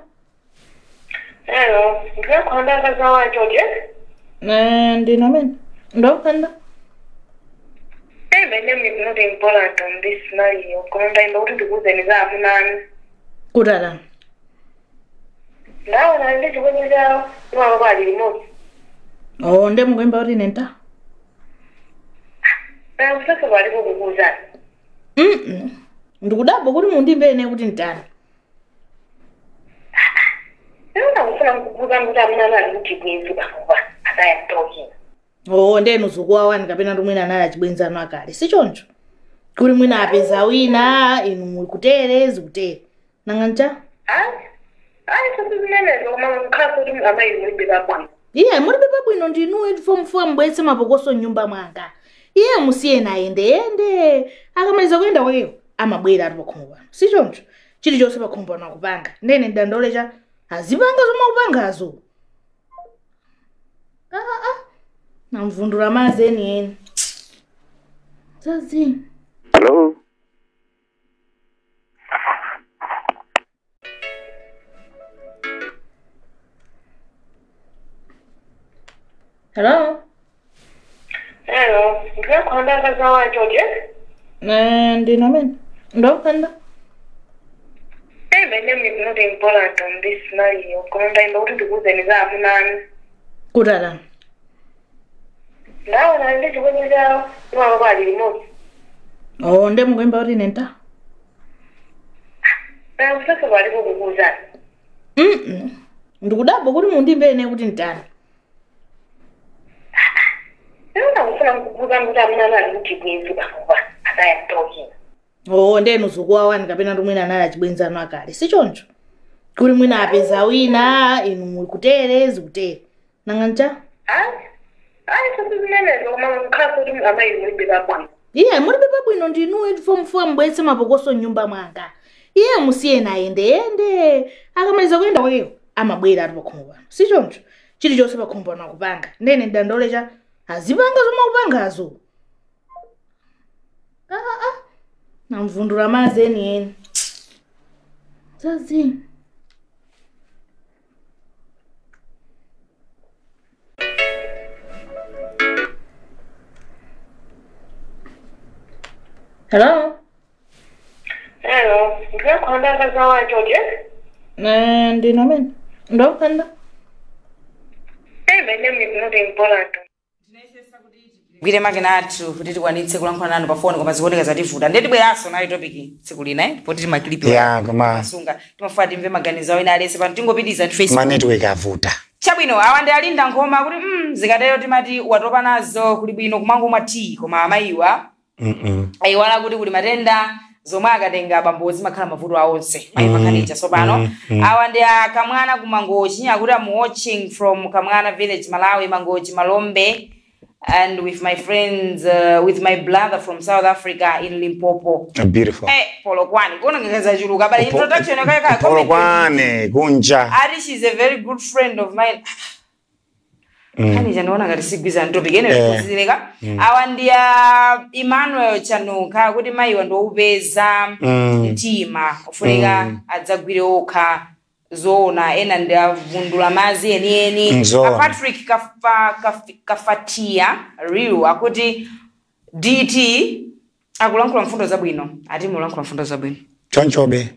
S2: Hello, ndikuyankhula akazi a George.
S1: Ndinu amene ndokanda.
S2: Hey, my name is not important on this scenario. Koma ndayimba kuti ndikuwuzeni za amuna anu.
S1: Kuti atani?
S2: Ndaona ndi chibwenzi chawo, iwo ali limodzi.
S1: Oh, nde mukuyimba kuti ine nta?
S2: Kusasa palipo kukuwuzani.
S1: Ndikudabwa kuti mundimbe ine kuti ntani.
S2: Ndikufuna kukuwuzani kuti amuna anu ali ndi chibwenzi panopa, ataya mtoki.
S1: Oh, ndenu zikuwawani kapena ndi mwina anali achibwenzi anu akale, si choncho? Kuti mwina apeza wina, inu mukutere, zikutere. Nanga ncha?
S2: Ayi, sizimenezo, koma mukhala kuti amayi mulibe pabwino.
S1: Iye mulibe pabwino ndinuwe chifukwa mubweretse mapokoso m'nyumba mwanga. Iye musiyeni ayendeyende, akamaliza kuyenda kwakeko amabwera ati pakhomo pano, si choncho? Chilichonse pakhomo pano akupanga. Ndene ndidandaule cha azipanga zomwe akupangazo. Namvundula madzi enieni. Zazi.
S5: Hello.
S1: Hello.
S2: Hello, ndikuyankhula akazi a George.
S1: Ndinu amene ndokanda.
S2: Hey, my name is not important on this scenario. Koma ndayimba kuti ndikuwuzeni za amuna anu.
S1: Kuti atani?
S2: Ndaona ndi chibwenzi chawo, iwo ali limodzi.
S1: Oh, nde mukuyimba kuti ine nta?
S2: Kusasa palipo kukuwuzani.
S1: Ndikudabwa kuti mundimbe ine kuti ntani.
S2: Ndikufuna kukuwuzani kuti amuna anu ali ndi chibwenzi panopa, ataya mtoki.
S1: Oh, ndenu zikuwawani kapena ndi mwina anali achibwenzi anu akale, si choncho? Kuti mwina apeza wina, inu mukutere, zikutere. Nanga ncha?
S2: Ayi, sizimenezo, koma mukhala kuti amayi mulibe pabwino.
S1: Iye mulibe pabwino ndinuwe chifukwa mubweretse mapokoso m'nyumba mwanga. Iye musiyeni ayendeyende, akamaliza kuyenda kwakeko amabwera ati pakhomo pano, si choncho? Chilichonse pakhomo pano akupanga. Ndene ndidandaule cha azipanga zomwe akupangazo. Namvundula madzi enieni. Zazi. Hello.
S2: Hello, ndikuyankhula akazi a George.
S1: Ndinu amene ndokanda.
S2: Hey, my name is not important.
S3: Gwire makina athu kuti tikwanitse kulankhula nanu pa foni, koma zikuoneka zativuta. Ndiye tibweranso nayo topic tsiku lina, poti timakilipi.
S4: Ya, koma
S3: Asunga timafuna timve maganizo awo ena alese pano tingopitiriza ndi Facebook.
S4: Ma network avuta.
S3: Chabwino, awa ndi alinda nkhoma kuti zikatero timati watopa nazo kuli bwino kumangomwa tea, koma amayiwa ayiwala kuti kuli matenda zomwe akatenga abambo zimakhala mavuto awonse. Mayimakhanicha sopano. Awa ndi a Kamwana ku Mangochi, akuti I'm watching from Kamwana village, Malawi, Mangochi, Malombe, and with my friends, with my brother from South Africa in Limpopo.
S4: Beautiful.
S3: Polokwane. Kuona ngekaza chuluka, but introduction yakaka
S4: Polokwane kunja.
S3: Ari, she's a very good friend of mine. Kani janoona ngati sigwiza ntopic ene kuzilereka. Awa ndi Emmanuel Chanuka kuti mayiwa ndiwoupeza mtima kufunika adzagwire okha zoona ena ndi avundula madzi enieni. Patrick Kafatia Riu akuti DT akulankhula mfundo zabwino. Ati mulankhula mfundo zabwino.
S4: Chonchobe.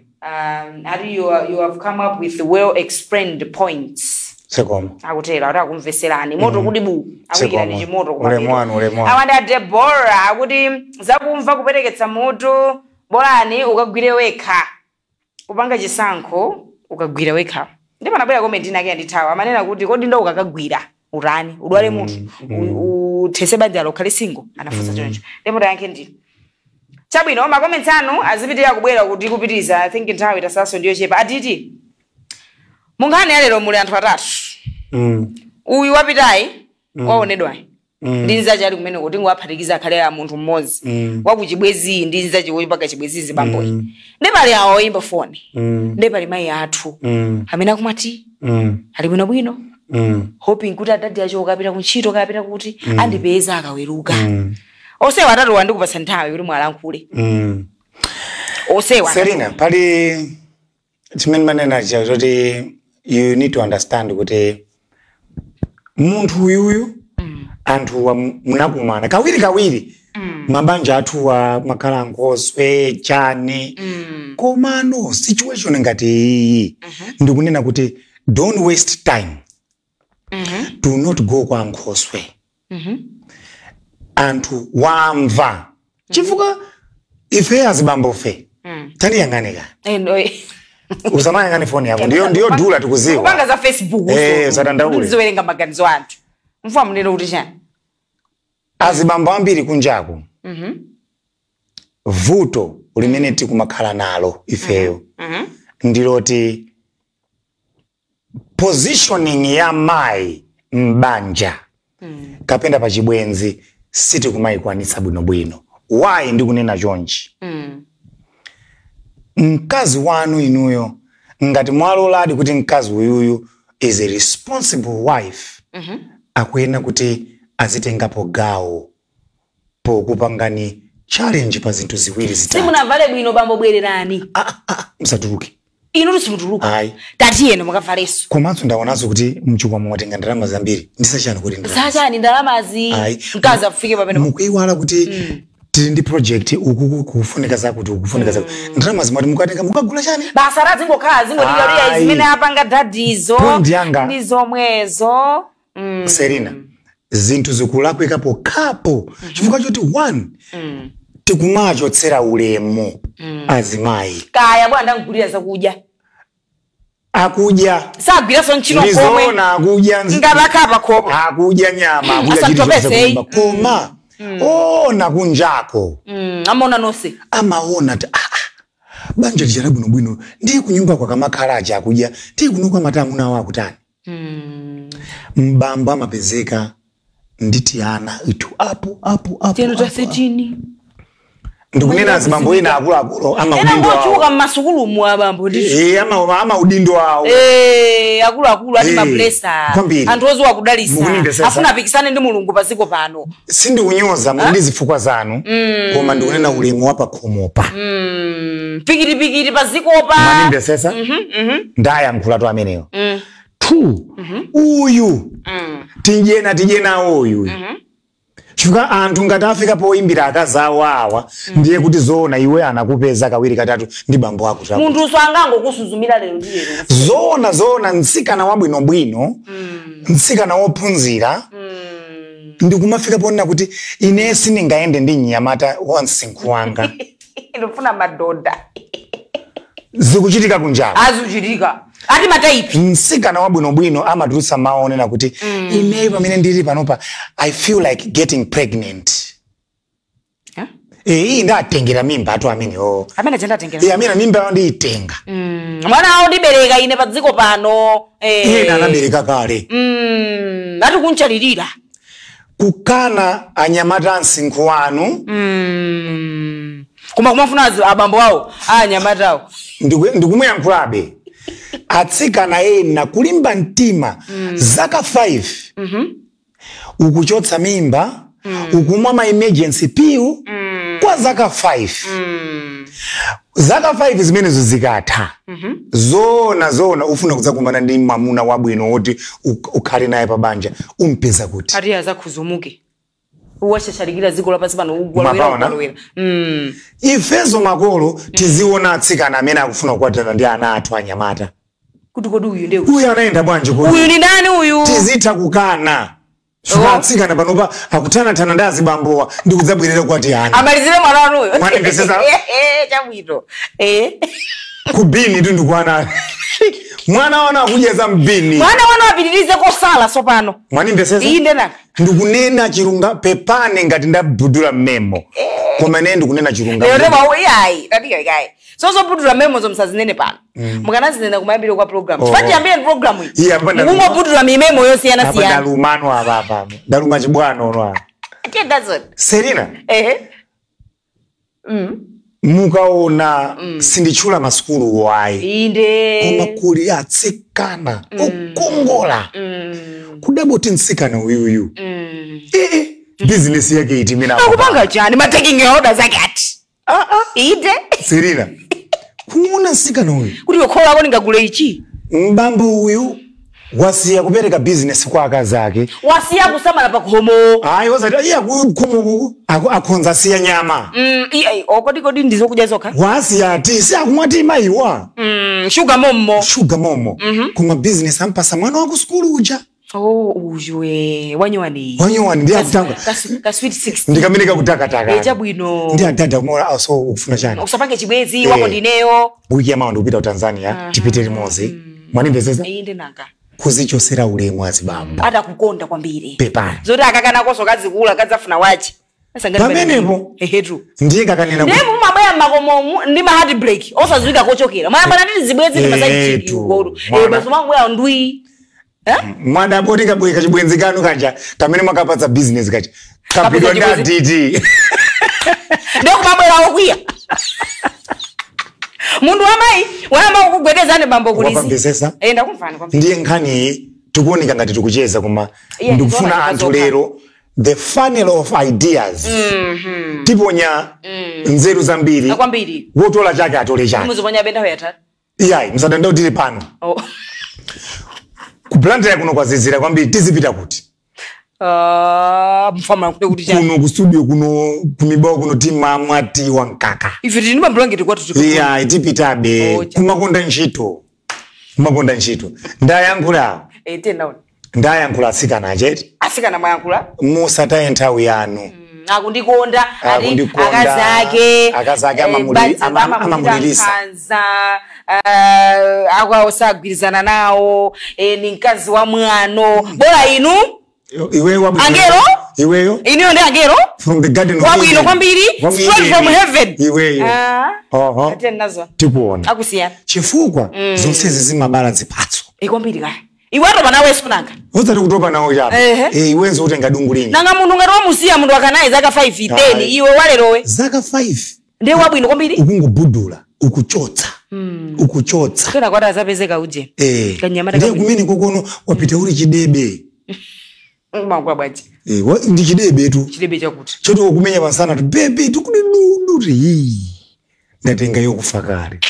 S3: Ati you have come up with well explained points.
S4: Sekomo.
S3: Akutera ati akumveserani moto kuti bu akuyikirani chimoto
S4: Ulemwanu ulemwanu.
S3: Awanda Deborah akuti zakumva kupereketsa mutu bolani ukagwire wekha. Kupanga chisankho ukagwira wekha. Ndipo anabwera comment ina ake andithawa amanena kuti kodi ndo ukakagwira utani udwale mutu uthese banja lokhale single anafunsa choncho. Ndipo tayankhe ndini. Chabwino ma comments anu azipitirira kubwera kuti kupitiriza. I think nthawi itasaso ndiyo chepa. Atiti munkhani lero muli anthu atatu. Uyu wapitayi waonedwayi ndi nzache ali kumene kuti ngowaphatikiza akhale a munthu mmodzi wakuchibwezi ndi nzache woyipaka chibwezizi bamboyi. Ndi pali awo oyimba foni. Ndi pali mayi athu amene akumati ali bwinobwino hoping kuti adadi acho kapita kuntchito kapita kuti andipeza akaweruka. Osewa atatu wandikupatsa nthawi kuti mwalankhule. Osewa
S4: Serena, pali Chimene manena choti you need to understand kuti munthu uyuyu, anthu wa munakumana kawiri kawiri, mabanja athu wa makhala nkhoswe chani, komano situation ngati iyi, ndikunena kuti don't waste time, do not go kwa nkhoswe. Anthu wamva, chifukwa ife azibambofe taliyang'anika. Usamayang'ane foni yako, ndiyo dula, tikuziwa.
S3: Kupanga za Facebook.
S4: Eh, sadandaule.
S3: Ziwerenga maganizo anthu. Mfuwa munene kuti chani?
S4: Azibambo ambiri kunjaku, vuto limene tikumakhala nalo ifeyo ndiloti positioning ya mayi mbanja kapenda pachibwenzi sitikumayikwanitsa bwinobwino. Why ndikunena chonchi? Mkazi wanu inuyo, ngati mwaloladi kuti mkazi uyuyu is a responsible wife, akuyenera kuti azitengapo gawo pokupangani challenge pa zinthu ziwiri, zitatu.
S3: Simunavale bwino bambo, bwererani.
S4: Ah, ah, musatuluke.
S3: Inu simutuluka.
S4: Ayi.
S3: Tatiyeni mukavalenso.
S4: Komanso ndaonanso kuti mchikwama mwatenga ndalama zambiri, ndisachani kuti ndalama?
S3: Sachani ndalamazi?
S4: Ayi.
S3: Mkazi afike pamene
S4: Mukuiwala kuti tili ndi project uku, kufunika zakuti, ukufunika zakuti, ndalama zimati mukatenga mukagula chani?
S3: Basa razingokhala zingodikaliya.
S4: Ayi.
S3: Zimene apanga dadizo
S4: Point yanga.
S3: ndi zomwezo.
S4: Serina, zinthu zikulakwika pokhapo chifukwa choti one, tikumachotsera ulemu azimayi.
S3: Kaya bwana ndangugulira zakudya.
S4: Akudya.
S3: Sagwiranso ntchito komwe.
S4: Ndizoona, akudya.
S3: Ngabakapa khopo.
S4: Akudya nyama, akudya
S3: Asatopese,
S4: chilichonse kunyumba, koma ona kunjako.
S3: Amaona nonse.
S4: Amaona ti ah, ah, banja lichana bwinobwino, ndiye kunyumba kwakamakhala aja akudya, ndiye kunuka mata amuna awo akutani. Mbambo amapezeka nditi ana itu apo apo apo
S3: tiyeno ta
S4: apo, apo.
S3: 13.
S4: Ndikunena azibambo ena akuluakulu ama
S3: Ena
S4: udindo
S3: ngochuka
S4: awo.
S3: mmasukulumu abambo ndizvo.
S4: Eh, ama udindo awo.
S3: Eh, akuluakulu ati
S4: Eh,
S3: mablesa
S4: kwambiri.
S3: anthu oziwa kudalisa.
S4: Mukunimvesesa?
S3: Afuna apikisane ndi Mulungu paziko pano.
S4: Sindikunyoza, muli ndi zifukwa zanu, koma ndikunena ulemu wa pakhomopa.
S3: Pikiripikiri pazikopa.
S4: Mwanimvesesa? Ndayankhulatu ameneyo. Two, uyu tijena tijena uyu, chifukwa anthu ngati afika poyimbira akazi awo awa, ndiye kuti zoona iwe anakupeza kawiri katatu ndi bambo ako taku.
S3: Munthu uso angangokusuzumira lero ndi lero.
S4: Zoona zoona, mtsikana wabwinobwino, mtsikana wophunzira, ndikumafika ponena kuti ine sindingayende ndi mnyamata wa msinkhu wanga.
S3: Ndofuna madhodha.
S4: Zikuchitika kunjako.
S3: Azuchitika ati mataipi.
S4: Mtsikana wabwinobwino amatulutsa mawu onena kuti ineyo pamene ndili panopa I feel like getting pregnant. Eh, iyi ndatengera mimba atu amenewo.
S3: Amene aja
S4: Eh, amene mimba yawo ndiyitenga.
S3: Mwana awo ndibereka ine padziko pano. Eh.
S4: Ena anabereka kale.
S3: Ati kunchalirira.
S4: Kukana anyamata msinkhu wanu.
S3: Koma kumafuna abambo awo anyamatawo.
S4: Ndikumuyankhulabe atsikana ena kulimba mtima zaka 5, ukuchotsa mimba, ukumwa ma emergency pill kwa zaka 5. Zaka 5 zimenezo zikatha, zona zona ufuna kudzakumana ndi mwamuna wabwino woti ukhale naye pabanja, umpeza kuti?
S3: Ati azakhuzumuke uwashashalikira dziko lapansi pano ugwalowera.
S4: Mwapaona?
S3: Ugwalowera.
S4: Ifezo makolo tiziona atsikana amene akufuna kukwatirana ndi ana athu anyamata
S3: Kuti kodi uyu ndiye uyu?
S4: Uyu anayenda bwanji kodi?
S3: Uyu ni ndani uyu?
S4: Tizitha kukana.
S3: Oh.
S4: Atsikana panopa akuthanatana ndi azibambowa ndi kudzabwerera kwati ana.
S3: Amalizire mwana wanuyo.
S4: Mwanimvesesa?
S3: Chabwino, eh.
S4: Kubini tu ndikuana mwana wana akudyeza mbini.
S3: Mwana wanu apitirize kosala sopano.
S4: Mwanimvesesa?
S3: Inde naka.
S4: Ndikunena chilunga, pepane ngati ndabudula mmemo, koma ine ndikunena chilunga.
S3: Lero tema iyayi tatiyo ikayi sozobudula memo zomsazinene pano, mukanazinena kumayambiro kwa program.
S4: Oh.
S3: Chifukwa chiyambire ndi program iyi
S4: Iya, apa ndaluma.
S3: mukungobudula mimemo
S4: Apa
S3: yosiyana-siyana.
S4: ndalumano apa apa ndaluma chibwano ono apa.
S3: Tiyendazoni.
S4: Serina,
S3: Ehe.
S4: Mukaona, sinditchula masukulu wayi,
S3: Inde.
S4: koma kuli atsikana okongola, kudaboti mtsikana uyuyu ee bizinesi yake iti imene
S3: Akupanga chani? Ma taking order zake ati? Inde.
S4: Serina, Kumuona msikana uyu
S3: kuti wakhola ako ndingagule ichi.
S4: Mbambo uyu wasiya kupereka business kwa akazi ake,
S3: wasiya kusamala pakhomo.
S4: Ayi, wazati iya kukhomo akhonza siya nyama.
S3: Iya okoti kodi ndizokudya zokha.
S4: Wasiya ti si akumwati mayiwa.
S3: Sugar momo.
S4: Sugar momo. Kuma business ampasa mwana wa ku skulu uja.
S3: Oh, ujwe wanyuwani.
S4: Wanyuwani ndi akutanga.
S3: Ka sweet 60.
S4: Ndikameneka kutakataka.
S3: Eja bwino.
S4: Ndi adada kumora aso ukufuna chani.
S3: Usapange chibwezi wako ndineyo.
S4: Wiki ya mawa ndikupita ku Tanzania, tipite limodzi. Mwanimvesesa?
S3: Inde nanga.
S4: Kuzichosera ulemu azibambo.
S3: Atakukonda kwambiri.
S4: Pepani.
S3: Zoti akakana koso kazikula kadzafuna wachi.
S4: Pamenepo.
S3: Ehetu.
S4: Ndiye kakanena
S3: kuti. Ndiye mumabaya makomo ndi ma heartbreak. Osazuika kochokera. Mwayamba nditi zibwezi ndi masayi. Baso mangu ya ndwi.
S4: Mwana bodi kabweka chibwenzi kanu kaja kamene makapatsa business kaja kapidwa ndi DD.
S3: Ndiye kumabwera okwiya. Mundu wamai wayamba kukugwedezani bambo kulisi.
S4: Wapambesesa?
S3: Ndakumvani kwambiri.
S4: Ndiye nkhani tikuoneka ngati tikucheza koma ndikufuna anthu lero the funnel of ideas. Tiponya nzeru zambiri.
S3: Kwambiri.
S4: Wotola chake atole chake.
S3: Muziponya benda hoyata.
S4: Iyayi msadanda utili pano.
S3: Oh.
S4: Kuplantira kuno kwazizira kwambiri tizipita kuti.
S3: Mfama kuti chani.
S4: Kuno ku studio kuno kumibawa kuno timamwati wankaka.
S3: Ife tili ndi mablanketi kwathu tikufuna.
S4: Iya, tipitabe. Kumakonda ntchito. Kumakonda ntchito. Ndayankhula.
S3: Tena.
S4: Ndayankhula atsikana achete.
S3: Atsikana mwayankhula.
S4: Musataye nthawi yanu.
S3: Akundikonda, akazake.
S4: Akazake amamulirisa.
S3: Akwawo sagwirizana nawo, ni mkazi wa mwano. Bora inu?
S4: Iweyo wabwino.
S3: Angelo?
S4: Iweyo?
S3: Iniyo ndi angelo?
S4: From the garden of Eden.
S3: Wabwino kwambiri? Straight from heaven.
S4: Iweyo. Oho.
S3: Atena nazo.
S4: Tikuona.
S3: Akusiyana.
S4: Chifukwa zonsezi zimabala zipatso.
S3: Kwambiri kaya. Iwe atopa nawe sipunanga.
S4: Uzati kutopa nawo chapo. Iwenzo utenga dungu lingi.
S3: Nanga mundu ngati wamusiya mundu akanayi zaka 5 10 iwe walerowe.
S4: Zaka 5.
S3: Ndiye wabwino kwambiri.
S4: Ukungobudula, ukuchotsa. Ukuchotsa.
S3: Kena kwata azapezeka uje. Kanyamata.
S4: Ndiye kumene kokono wapita uli chidebe.
S3: Mangwa bwaji.
S4: Ndi chidebe tu.
S3: Chidebe chakuti.
S4: Choti ukumenya pansana tu bebe tukududu ri. Ndatenga yo kufa kale.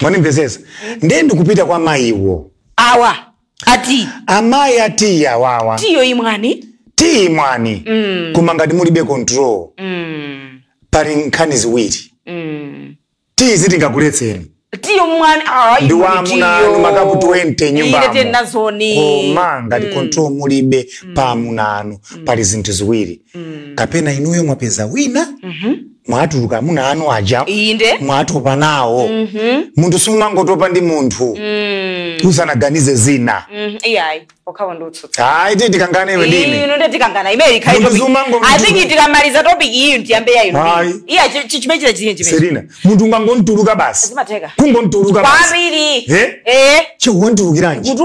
S4: Mwanimvesesa. Ndiye ndikupita kwa mayiwo.
S3: Awa. Ati.
S4: Amayi ati ya wawa.
S3: Tiyo imwani.
S4: Ti imwani. Koma ngati mulibe control. Pali nkhani ziwiri. Ti zitingakuletseni.
S3: Tiyo mwani.
S4: Ndi wamuna anu makapu 20 nyumbamo.
S3: Ile tena zoni.
S4: Koma ngati control mulibe pa amuna anu. Pali zinthu ziwiri. Kapena inuyo mwapeza wina. Mwatuluka amuna anu aja.
S3: Inde.
S4: Mwatopa nawo. Munthu sumangotopa ndi munthu. Usanaganize zina.
S3: Iyayi, okhawa ndotsutsa.
S4: Ayi, tikangane iwe ndine.
S3: Ino ndiye tikangana imene ikhale topic. I think tikamaliza topic iyi ndiyambe ya ino. Iya chimechira chiye chimechira.
S4: Serina, munthu ungangontuluka basi.
S3: Zimateka.
S4: Kungontuluka basi.
S3: Kwambiri.
S4: Che wontulukiranji.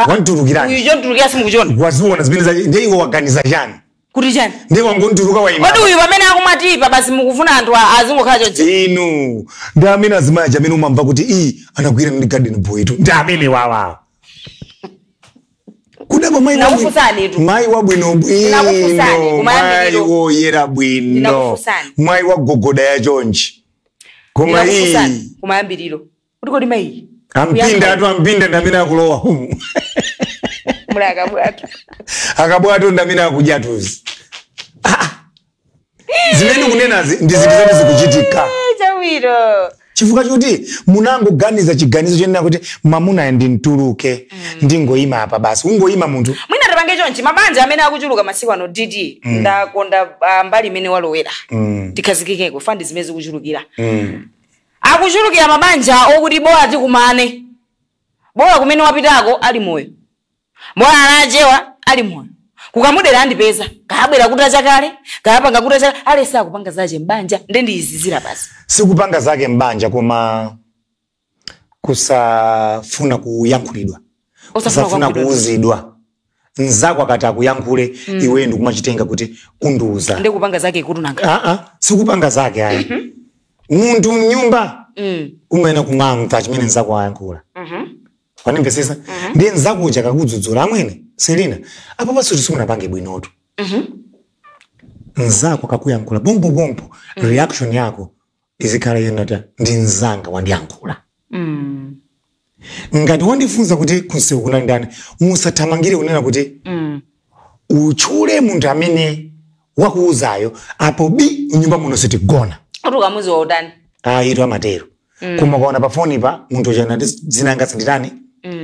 S4: Wontulukiranji.
S3: Uyu chontulukira simukuchona.
S4: Waziona zimene za ndiye iwe waganiza chani.
S3: Kuti chani?
S4: Ndiye wangontuluka waima.
S3: Kodi uyu pamene akumatipa basi mukufuna anthu azingokhala chonchi.
S4: Inu ndi amene azimayi amene umamva kuti iyi anagwira ndi garden boy tu. Ndi amene wawa. Kudaba mayi mayi wabwino bwino. Mayi woyera bwino. Mayi wagogoda ya chonchi. Koma iyi.
S3: Kumayambiriro. Kuti kodi mayi?
S4: Ampinda atu ampinda ndi amene akulowa humu.
S3: Muli akabwatu.
S4: Akabwatu ndi amene akudya tuzi. Zimene kunenazi ndi zinthu zimene zikuchitika.
S3: Chawiro.
S4: Chifukwa choti munangoganiza chiganizo chenena kuti mwamuna ndi mtuluke ndingoyima apa basi ungoyima munthu.
S3: Mwina tipange chonchi mabanja amene akuchuluka masiku ano DD ndakonda mbali imene walowera. Tikhazikikeko fandi zimene zikuchulukira. Akuchulukira mabanja okuti bora tikumane. Bora kumene wapitako ali moyo. Bora anachewa ali moyo. Kukamudera andipeza kabwera kuti achakale kapanga kuti achakale alesa kupanga zache mbanja ndendi izizira basi.
S4: Sikupanga zake mbanja koma kusafuna kuyankhulidwa. Kusafuna kuuzidwa. Nzako akati akuyankhule iwe ndikumachitenga kuti undiuza.
S3: Ndi kupanga zake kuti nanga.
S4: Sikupanga zake ayi. Munthu mnyumba umaena kumamva chimene nzako ayankhula. Wanimvesesa? Ndiye nzako uja akakudzudzula amwene. Selina, apa basi simunapange bwinotu. Nzako akakuyankhula bombo bombo reaction yako Izikhala yenata ndi mzanga wandiyankhula. Ngati wandifunsa kuti kunsewu kunali ndani, musathamangire kunena kuti utchule munthu amene wakuuzayo apo bi mnyumba muno sitigona.
S3: Kuti ukamuziwa utani?
S4: Ayi, amatero. Koma ukaona pa foni pa munthu uja nati dzina sinditani,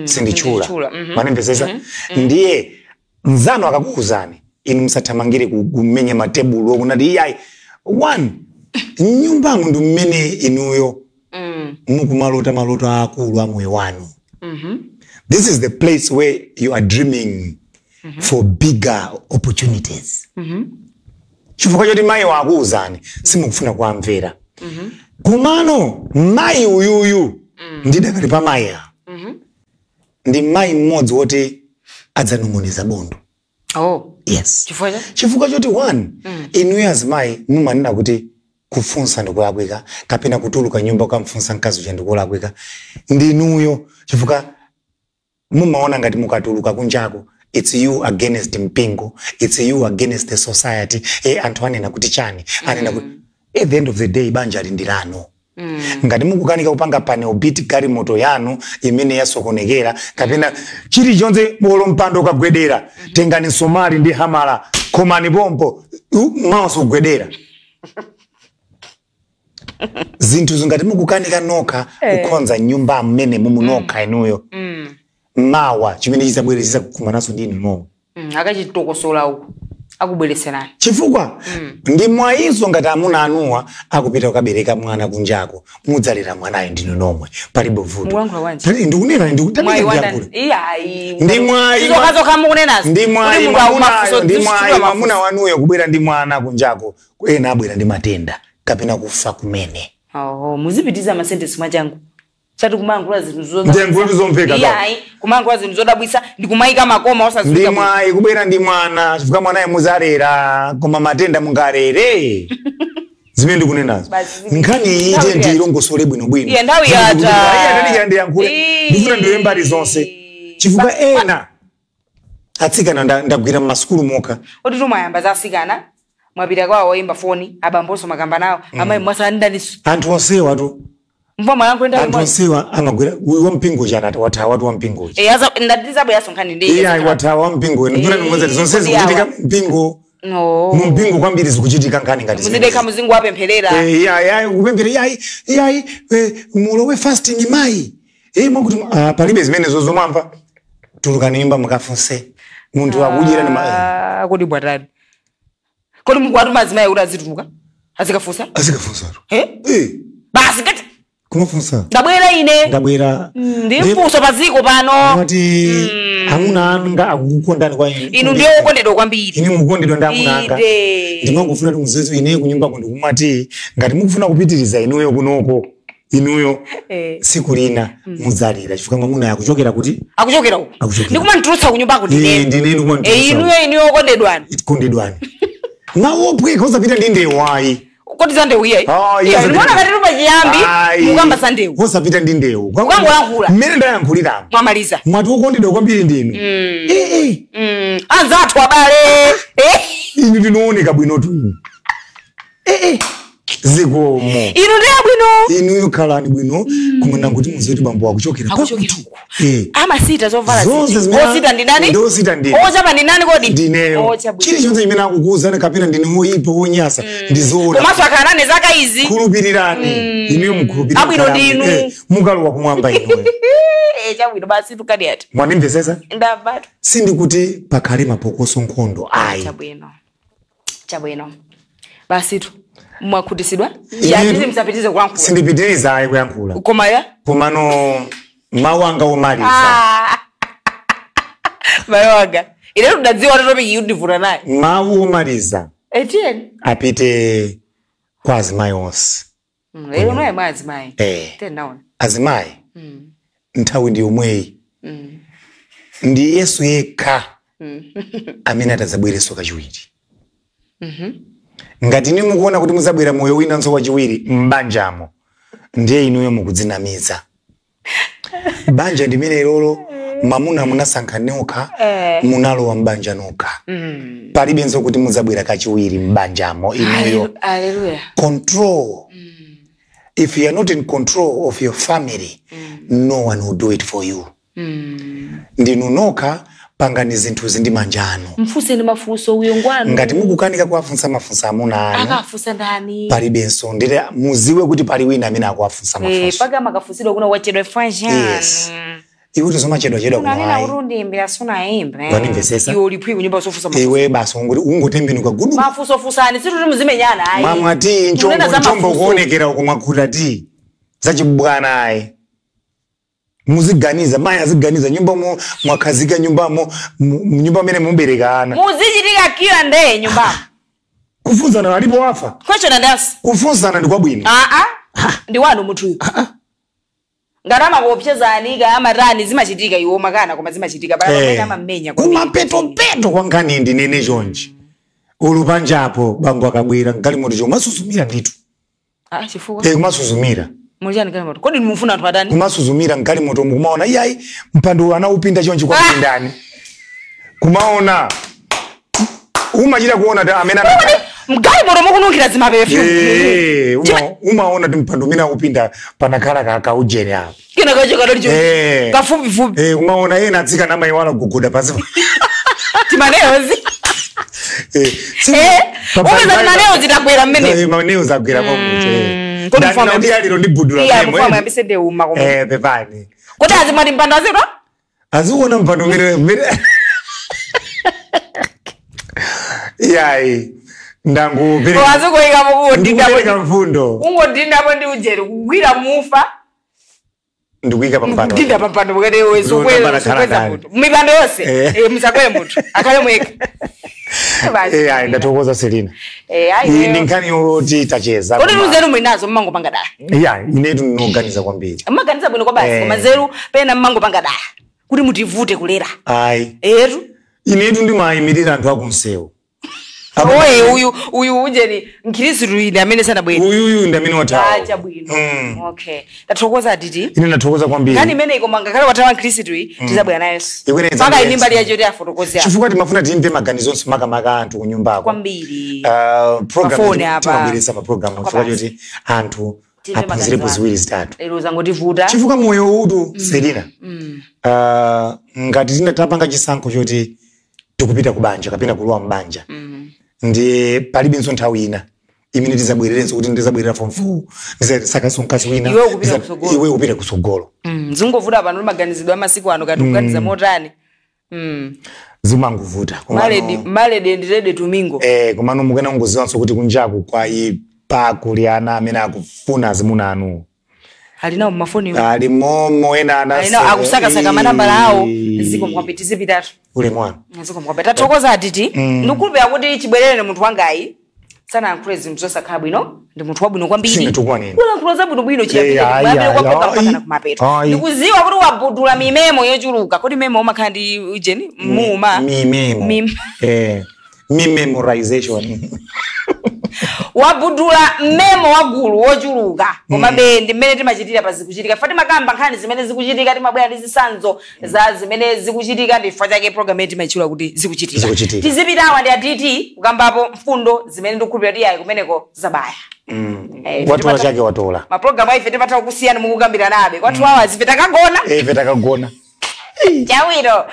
S4: sinditchula.
S3: Sinditchula.
S4: Manimvesesa? Ndiye mzano akakuuzani inu musathamangire kumenya matebulo kunati iyayi. One, mnyumbamo ndi mmene inuyo mukumalota maloto akulu a moyo wanu. This is the place where you are dreaming for bigger opportunities. Chifukwa choti mayi wakuuzani simukufuna kuamvera. Kumano mayi uyuyu ndidakali pa mayi ndi mayi mmodzi woti adzanong'oneza bondo.
S3: Oh.
S4: Yes.
S3: Chifukwa cha?
S4: Chifukwa choti one, inuyo azimayi mumanena kuti kufunsa ndikulakwika kapena kutuluka nyumba ukamfunsa mkazi uja ndikulakwika. Ndinuyo chifukwa mumaona ngati mukatuluka kunjako it's you against mpingo, it's you against the society. Anthu anena kuti chani, anena kuti at the end of the day banja lindilano. Ngati mukukanika kupanga panel beat galimoto yanu imene yasokonekera kapena chilichonse bolo mpando ukagwedera, tengani somali ndi hamala khomani pompo maso ugwedera. Zinthu zingati mukukanika nokha kukonza nyumba mmene mumunokha inuyo, mawa chimene chizabwere chizakukumanaso ndi inu nomwe.
S3: Akachitokosola uku akubweretserani.
S4: Chifukwa ndi mwayinso ngati amuna anuwa akupita kukabereka mwana kunjako, mudzalera mwanayo ndinu nomwe, palibe vuto.
S3: Mukulankhula bwanji?
S4: Ndikunena.
S3: Mwayi wandani?
S4: Ndiyankhule.
S3: Iyayi.
S4: Ndi mwayi
S3: Zokha mukunenazo.
S4: Ndi mwayi
S3: Kuti munthu
S4: mwamunayo, ndi
S3: akumafunso,
S4: mwayi mwamuna wanuyo kubwera ndi mwana kunjako, ena abwera ndi matenda kapena kufa kumene.
S3: Oh, muzipitiza masentesi mwachangu. Sati kumankhula zinthu
S4: Ndiyankhula zomveka.
S3: Iyayi, kumankhula zinthu zodabwitsa ndi kumayika makoma
S4: Ndi
S3: osadziwika.
S4: mwayi kubwera ndi mwana chifukwa mwanayo muzalera, koma matenda mungalere. Zimene ndikunenazo.
S3: Basi.
S4: Nkhani iyi
S3: Nthawi
S4: ite
S3: yatha.
S4: ndiyilongosole bwinobwino.
S3: Iye, nthawi yatha.
S4: Ndiyankhule, ndifuna ndiwe mbali zonse chifukwa ena atsikana ndagwira mmasukulu mokha.
S3: Oti tumayamba za asikana, mwapita kwawo woyimba foni, abambonso makamba nawo, amayi mwasanandaniso.
S4: Anthu onsewa tu.
S3: Mvua mwalankhula nthawi
S4: Anthu
S3: imodzi.
S4: onsewa amagwira uyu wampingo chana wathawa tu wampingo.
S3: Eh, ndati zabweranso nkhani ndi.
S4: Iye ayi wathawa wampingo. Ndifuna ndikuwuze zonse
S3: kodi
S4: zikuchitika
S3: awa.
S4: mpingo.
S3: No.
S4: Mumpingo kwambiri zikuchitika nkhani ngati
S3: Muzidekha
S4: zimenezi.
S3: muzingu wapempherera.
S4: Yayi yayi kupemphera yayi yayi, mulowe fasting mayi. Mwakuti palibe zimenezo zomwamva. Tulukani nyumba mukafunse munthu akudyera ni
S3: Ah, kodi bwatani? Kodi mukwatu mazimayi kuti azituluka? Azikafunsa?
S4: Azikafunsa tu.
S3: Eh? Basi ngati
S4: Kumafunsa.
S3: ndabwera ine.
S4: Ndabwera.
S3: Ndi mfunso paziko pano.
S4: Mwati amuna anga akukukondani kwa inu.
S3: Inu ndiye wokondedwa kwambiri.
S4: Ine mukukondedwa ndi amuna anga.
S3: Ide.
S4: Ndimangofuna kuti muziwe ine kunyumbako ndikumati ngati mukufuna kupitiriza inuyo kunoko inuyo siku lina mudzalira chifukwa mwamuna akuchokera kuti
S3: Akuchokera uko.
S4: Akuchokera.
S3: Ndikumanditulutsa kunyumbako ndinene.
S4: Ndinene kumanditulutsa.
S3: Inuyo inuyo wokondedwani.
S4: Kondedwani. Mawu ophweka osapita ndi ndewu ayi.
S3: Kodi za ndewu iyayi?
S4: Ah,
S3: Iya,
S4: iya,
S3: ndikuona ngati tuli pachiyambi,
S4: Ayi.
S3: mukamba za ndewu.
S4: Osapita ndi ndewu.
S3: Mukangolankhula.
S4: Mmene ndayankhuliramo.
S3: Mwamaliza.
S4: Mwati wokondedwa kwambiri ndinu.
S3: Anzathu abale.
S4: Inu ndinooneka bwinotu inu. Zikomo.
S3: Inu ndiye bwino.
S4: Inuyo khalani bwino kumwena kuti muziwe kuti bambo akuchokera
S3: Akuchokera
S4: kwakuti.
S3: uku. Amasita zovala
S4: Zonse
S3: ziti.
S4: zimene-
S3: Osita ndi ndani?
S4: Ndi osita ndine.
S3: Ochapa ndi ndani kodi?
S4: Ndineyo.
S3: Ocha bwino.
S4: Chilichonse chimene akukuwuzani kapena ndine woyipa wonyasa ndizoona.
S3: Komanso akhala nane zaka izi.
S4: Khulupirirani. Inuyo mukhulupirira.
S3: Abwino ndinu.
S4: Mukalowa kumwamba inuyo.
S3: Chabwino basi tukadi ati.
S4: Mwandimvetsetsa?
S3: Ndamvatu.
S4: Sindikuti pakhale mapokoso nkhondo ayi.
S3: Chabwino. Chabwino. Basi tu. Mwakhutisidwa?
S4: Ine-
S3: Yatiti msapitize kulankhula.
S4: Sindipitiriza ayi kuyankhula.
S3: Koma ya?
S4: Komano mawu anga omaliza.
S3: Mawu anga. Ine tudadziwa kuti topic iyi ndivula naye.
S4: Mawu omaliza.
S3: Etienne.
S4: Apite kwa azimayi onse.
S3: Lero naye mwa azimayi. Tena naona.
S4: Azimayi. Nthawi ndi yomweyi. Ndi Yesu yekha amene atadzabwerenso kachiwiri. Ngati inu mukuona kuti muzabwera moyo winanso wachiwiri m'banjamo, ndiye inuyo mukudzinamiza. Banja ndimene lolo mwamuna munasankha nokha, munalowa m'banja nokha. Palibenso kuti muzabwera kachiwiri m'banjamo inuyo.
S3: Hallelujah.
S4: Control. If you are not in control of your family, no one will do it for you. Ndinu nokha, pangani zinthuzi ndi manja anu.
S3: Mfuseni mafunso uyo ngwanu.
S4: Ngati mukukanika kuwafunsa mafunso amuna anu,
S3: akafunsa ndani?
S4: Palibenso. Ndite muziwe kuti pali wina amene akuwafunsa mafunso.
S3: Paka makafunsidwa kuno wachedwa fanjani.
S4: Yes. Iwe tizomachedwachedwa kuno
S3: Unanena
S4: ayi.
S3: kuti undiyimbira sunayimbe.
S4: Wanimvesesa?
S3: Iwe uliphi kunyumba usofusa mafunso.
S4: Iwe basi ungotembenuka gudu.
S3: Mafunso fusani situti muzimenyana ayi.
S4: Mamwa ti
S3: Unena za
S4: nchombo
S3: mafunso.
S4: kuonekera uko mwakhuta ti zachibwana ayi. Muziganiza, mayi aziganiza nyumbamo, mwakhazika nyumbamo, nyumba mene mubereka ana.
S3: Muzichitika kila ndeye nyumbamo.
S4: Kufunzana alipo wafa.
S3: Question and answer.
S4: Kufunzana ndi kwabwino.
S3: Ndi wanu munthu uyu. Ngarama kuopsezani ka amatani zimachitika iwo makana koma zimachitika pala pamene amamenya kwambiri.
S4: Kumapetopeto kwa nkhani ndinene chonchi. Ulu panjapo bango akabwera mgalimoto chomwe asusumira ndithu.
S3: Chifukwa.
S4: Kumasuzumira.
S3: Mulichani galimoto. Kodi mufuna anthu atani?
S4: Kumasuzumira mgalimoto mukumaona iyayi mpando anaupinda chonchi kwa mpindani. Kumaona. Umachita kuona ta amene
S3: mgalimoto mukununkhira zimapefu.
S4: Umaona ti mpando umene akupinda panakhala kaujeni apo.
S3: Kena kacho kadoli chonchi. Kafupifupi.
S4: Umaona ena atsika namayiwala kuguguda pansi.
S3: Timaneozi. Upeza timaneozi tagwera mmene.
S4: Maneozi agwera pamuche.
S3: Kodi mfano
S4: ndi aliro ndi budula
S3: Iya,
S4: memo,
S3: mfano yambise ndi uma koma.
S4: Pepani.
S3: Kodi azimati mpando azidwa?
S4: Aziona mpando umene. Iyayi. Ndangu
S3: Azikoyika mukuti
S4: ndikupereka mfundo.
S3: Ungodindapo ndi ujeri kugwira mufa.
S4: Ndikuyika pampando.
S3: Ndinda pampando pakati iwe
S4: Ndikuona
S3: sukweza
S4: kale.
S3: munthu. Mipando yonse. Musakwere munthu. Akhale mweka. Basi.
S4: Ayi ndathokoza Selina.
S3: Ayi.
S4: Iyi ndi nkhani yoti tacheza.
S3: Kodi nzeru mwinazo mmangopanga dala.
S4: Iya, inetu ndinoganiza kwambiri.
S3: Mmaganiza bwino kwa basi koma nzeru pena mmangopanga dala. Kuti mutivute kulera.
S4: Ayi.
S3: Etu.
S4: Inetu ndimayimirira anthu akumsewu.
S3: Oye uyu ujeni mkhristu ine amene sanabwere.
S4: Uyuyu ndi amene wathawa.
S3: Acha bwino. Okay. Ndathokoza titi.
S4: Ine ndathokoza kwambiri.
S3: Nkhani imene ikoma ngakhale wathawa mkhristu iyi tizabwera nayenso.
S4: Ikwene
S3: Paka
S4: izabwera
S3: ine mbali
S4: nayenso.
S3: yacho ti afotokoze apa.
S4: Chifukwa timafuna timve maganizonso makamaka anthu kunyumbako.
S3: Kwambiri.
S4: Program
S3: Mafoni apa.
S4: timabweretsa pa program
S3: Kwa
S4: chifukwa
S3: basi.
S4: choti anthu
S3: Timve
S4: aphunzirepo
S3: maganizo
S4: ziwiri zitatu.
S3: Lero zangotivuta.
S4: Chifukwa moyo utu Selina. Ngati tinatapanga chisankho choti tikupita kubanja kapena kulowa mbanja. Ndiye palibenso nthawi ina imene tizabwererenso kuti ndizabwerera form 4 ndizasakaso mkazi wina
S3: Iwe ukupita kusogolo.
S4: Iwe ukupita kusogolo.
S3: Zingovuta pano maganizidwe amasiku ano kati kuganiza motani.
S4: Zimangovuta.
S3: Maledi and ready to mingle.
S4: Komano mukena kungoziwanso kuti kunjaku kwa ipa kuli ana amene akufuna azimuna anu.
S3: Alinawo mafoni.
S4: Ali momo ena ana.
S3: Alinawo akusakasaka manambala awo. Ziko mkwambi tizipitatu.
S4: Ule mwana.
S3: Ziko mkwambi. Tathokoza titi. Ndikhulupirira kuti chibwerere munthu wangayi. Sanayankhule zinthu zosakhala bwino. Ndi munthu wabwino kwambiri.
S4: Sinditukwaneni.
S3: Ulankhula zabwino bwino chiyambire
S4: Ayi,
S3: kwa program
S4: ayi,
S3: mpaka na kumapeto.
S4: ayi.
S3: Ndikuziwa kuti wabudula mimemo yochuluka. Kodi memo umakhala ndi ujeni? Muma.
S4: Mimemo. Memorization.
S3: Wabudula mmemo wagulu wochuluka. Koma be ndi mmene timachitira pa zikuchitika. Fa timakamba nkhani zimene zikuchitika, timabwera ndi zitsanzo za zimene zikuchitika, ndi chifukwa chake program yetu timayitchula kuti zikuchitika.
S4: Zikuchitika.
S3: Tizipitawa ndi atiti kukambapo mfundo zimene ndikukhulupirira kuti ayi kumeneko zabaya.
S4: Watola chake watola.
S3: Maprogramu ife timatha kusiyana mukukambirana nabe. Kwa 2 hours ife takagona.
S4: Ife takagona.
S3: Chawino.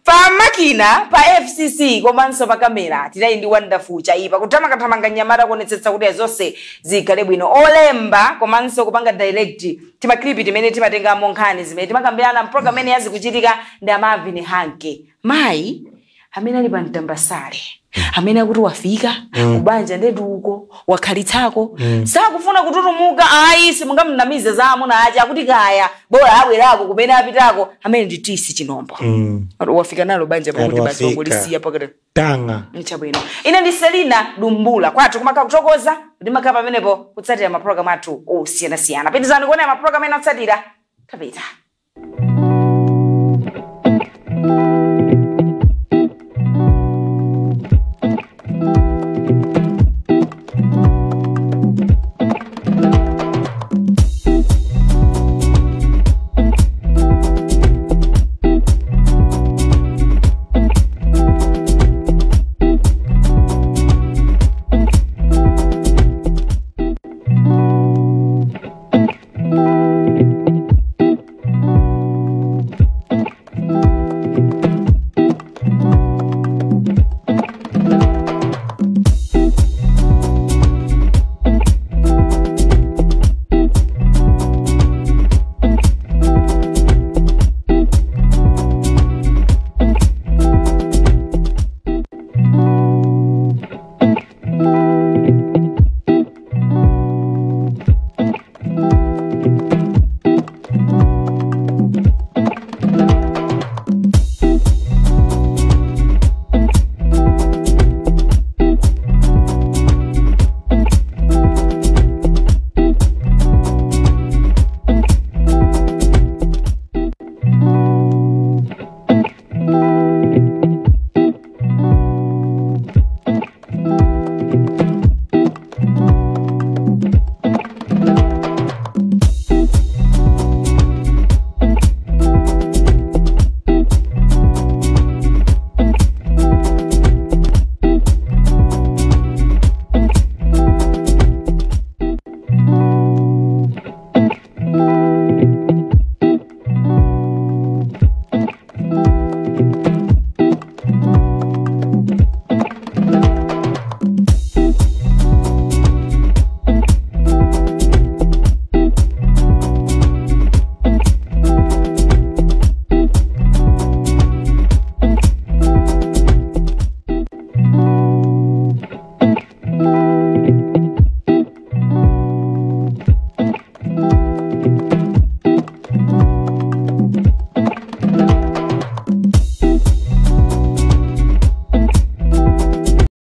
S3: Pa makina pa FCC komanso pa kamera tinali ndi Wonderful Chaipa kuthamangathamanga nyamata kuonetsetsa kuti zonse zikhale bwino olemba komanso kupanga direct timaklipi timene timatengamo nkhani zimene timakambirana mpulogalamu imene yazikuchitika ndi Amavin Hanke mayi amene ali pa mtambasale amene akuti wafika kubanja ndetu uko wakhalitsako sakufuna kututumuka ayi simungamnamize za amuna aja akuti kaya bora abwerako kumene apitako amene ndi Tisi Chinombo wafika nalo banja pakuti basi wangolisiya pakati
S4: tanga
S3: nchabwino. Ine ndi Selina Dumbula kwathu kumakhala kuthokoza ndimakhala pamenepo kutsatira mapulogalamu athu osiyanasiyana. Pitizani kuonera mapulogalamu ena otsatira. Tapita.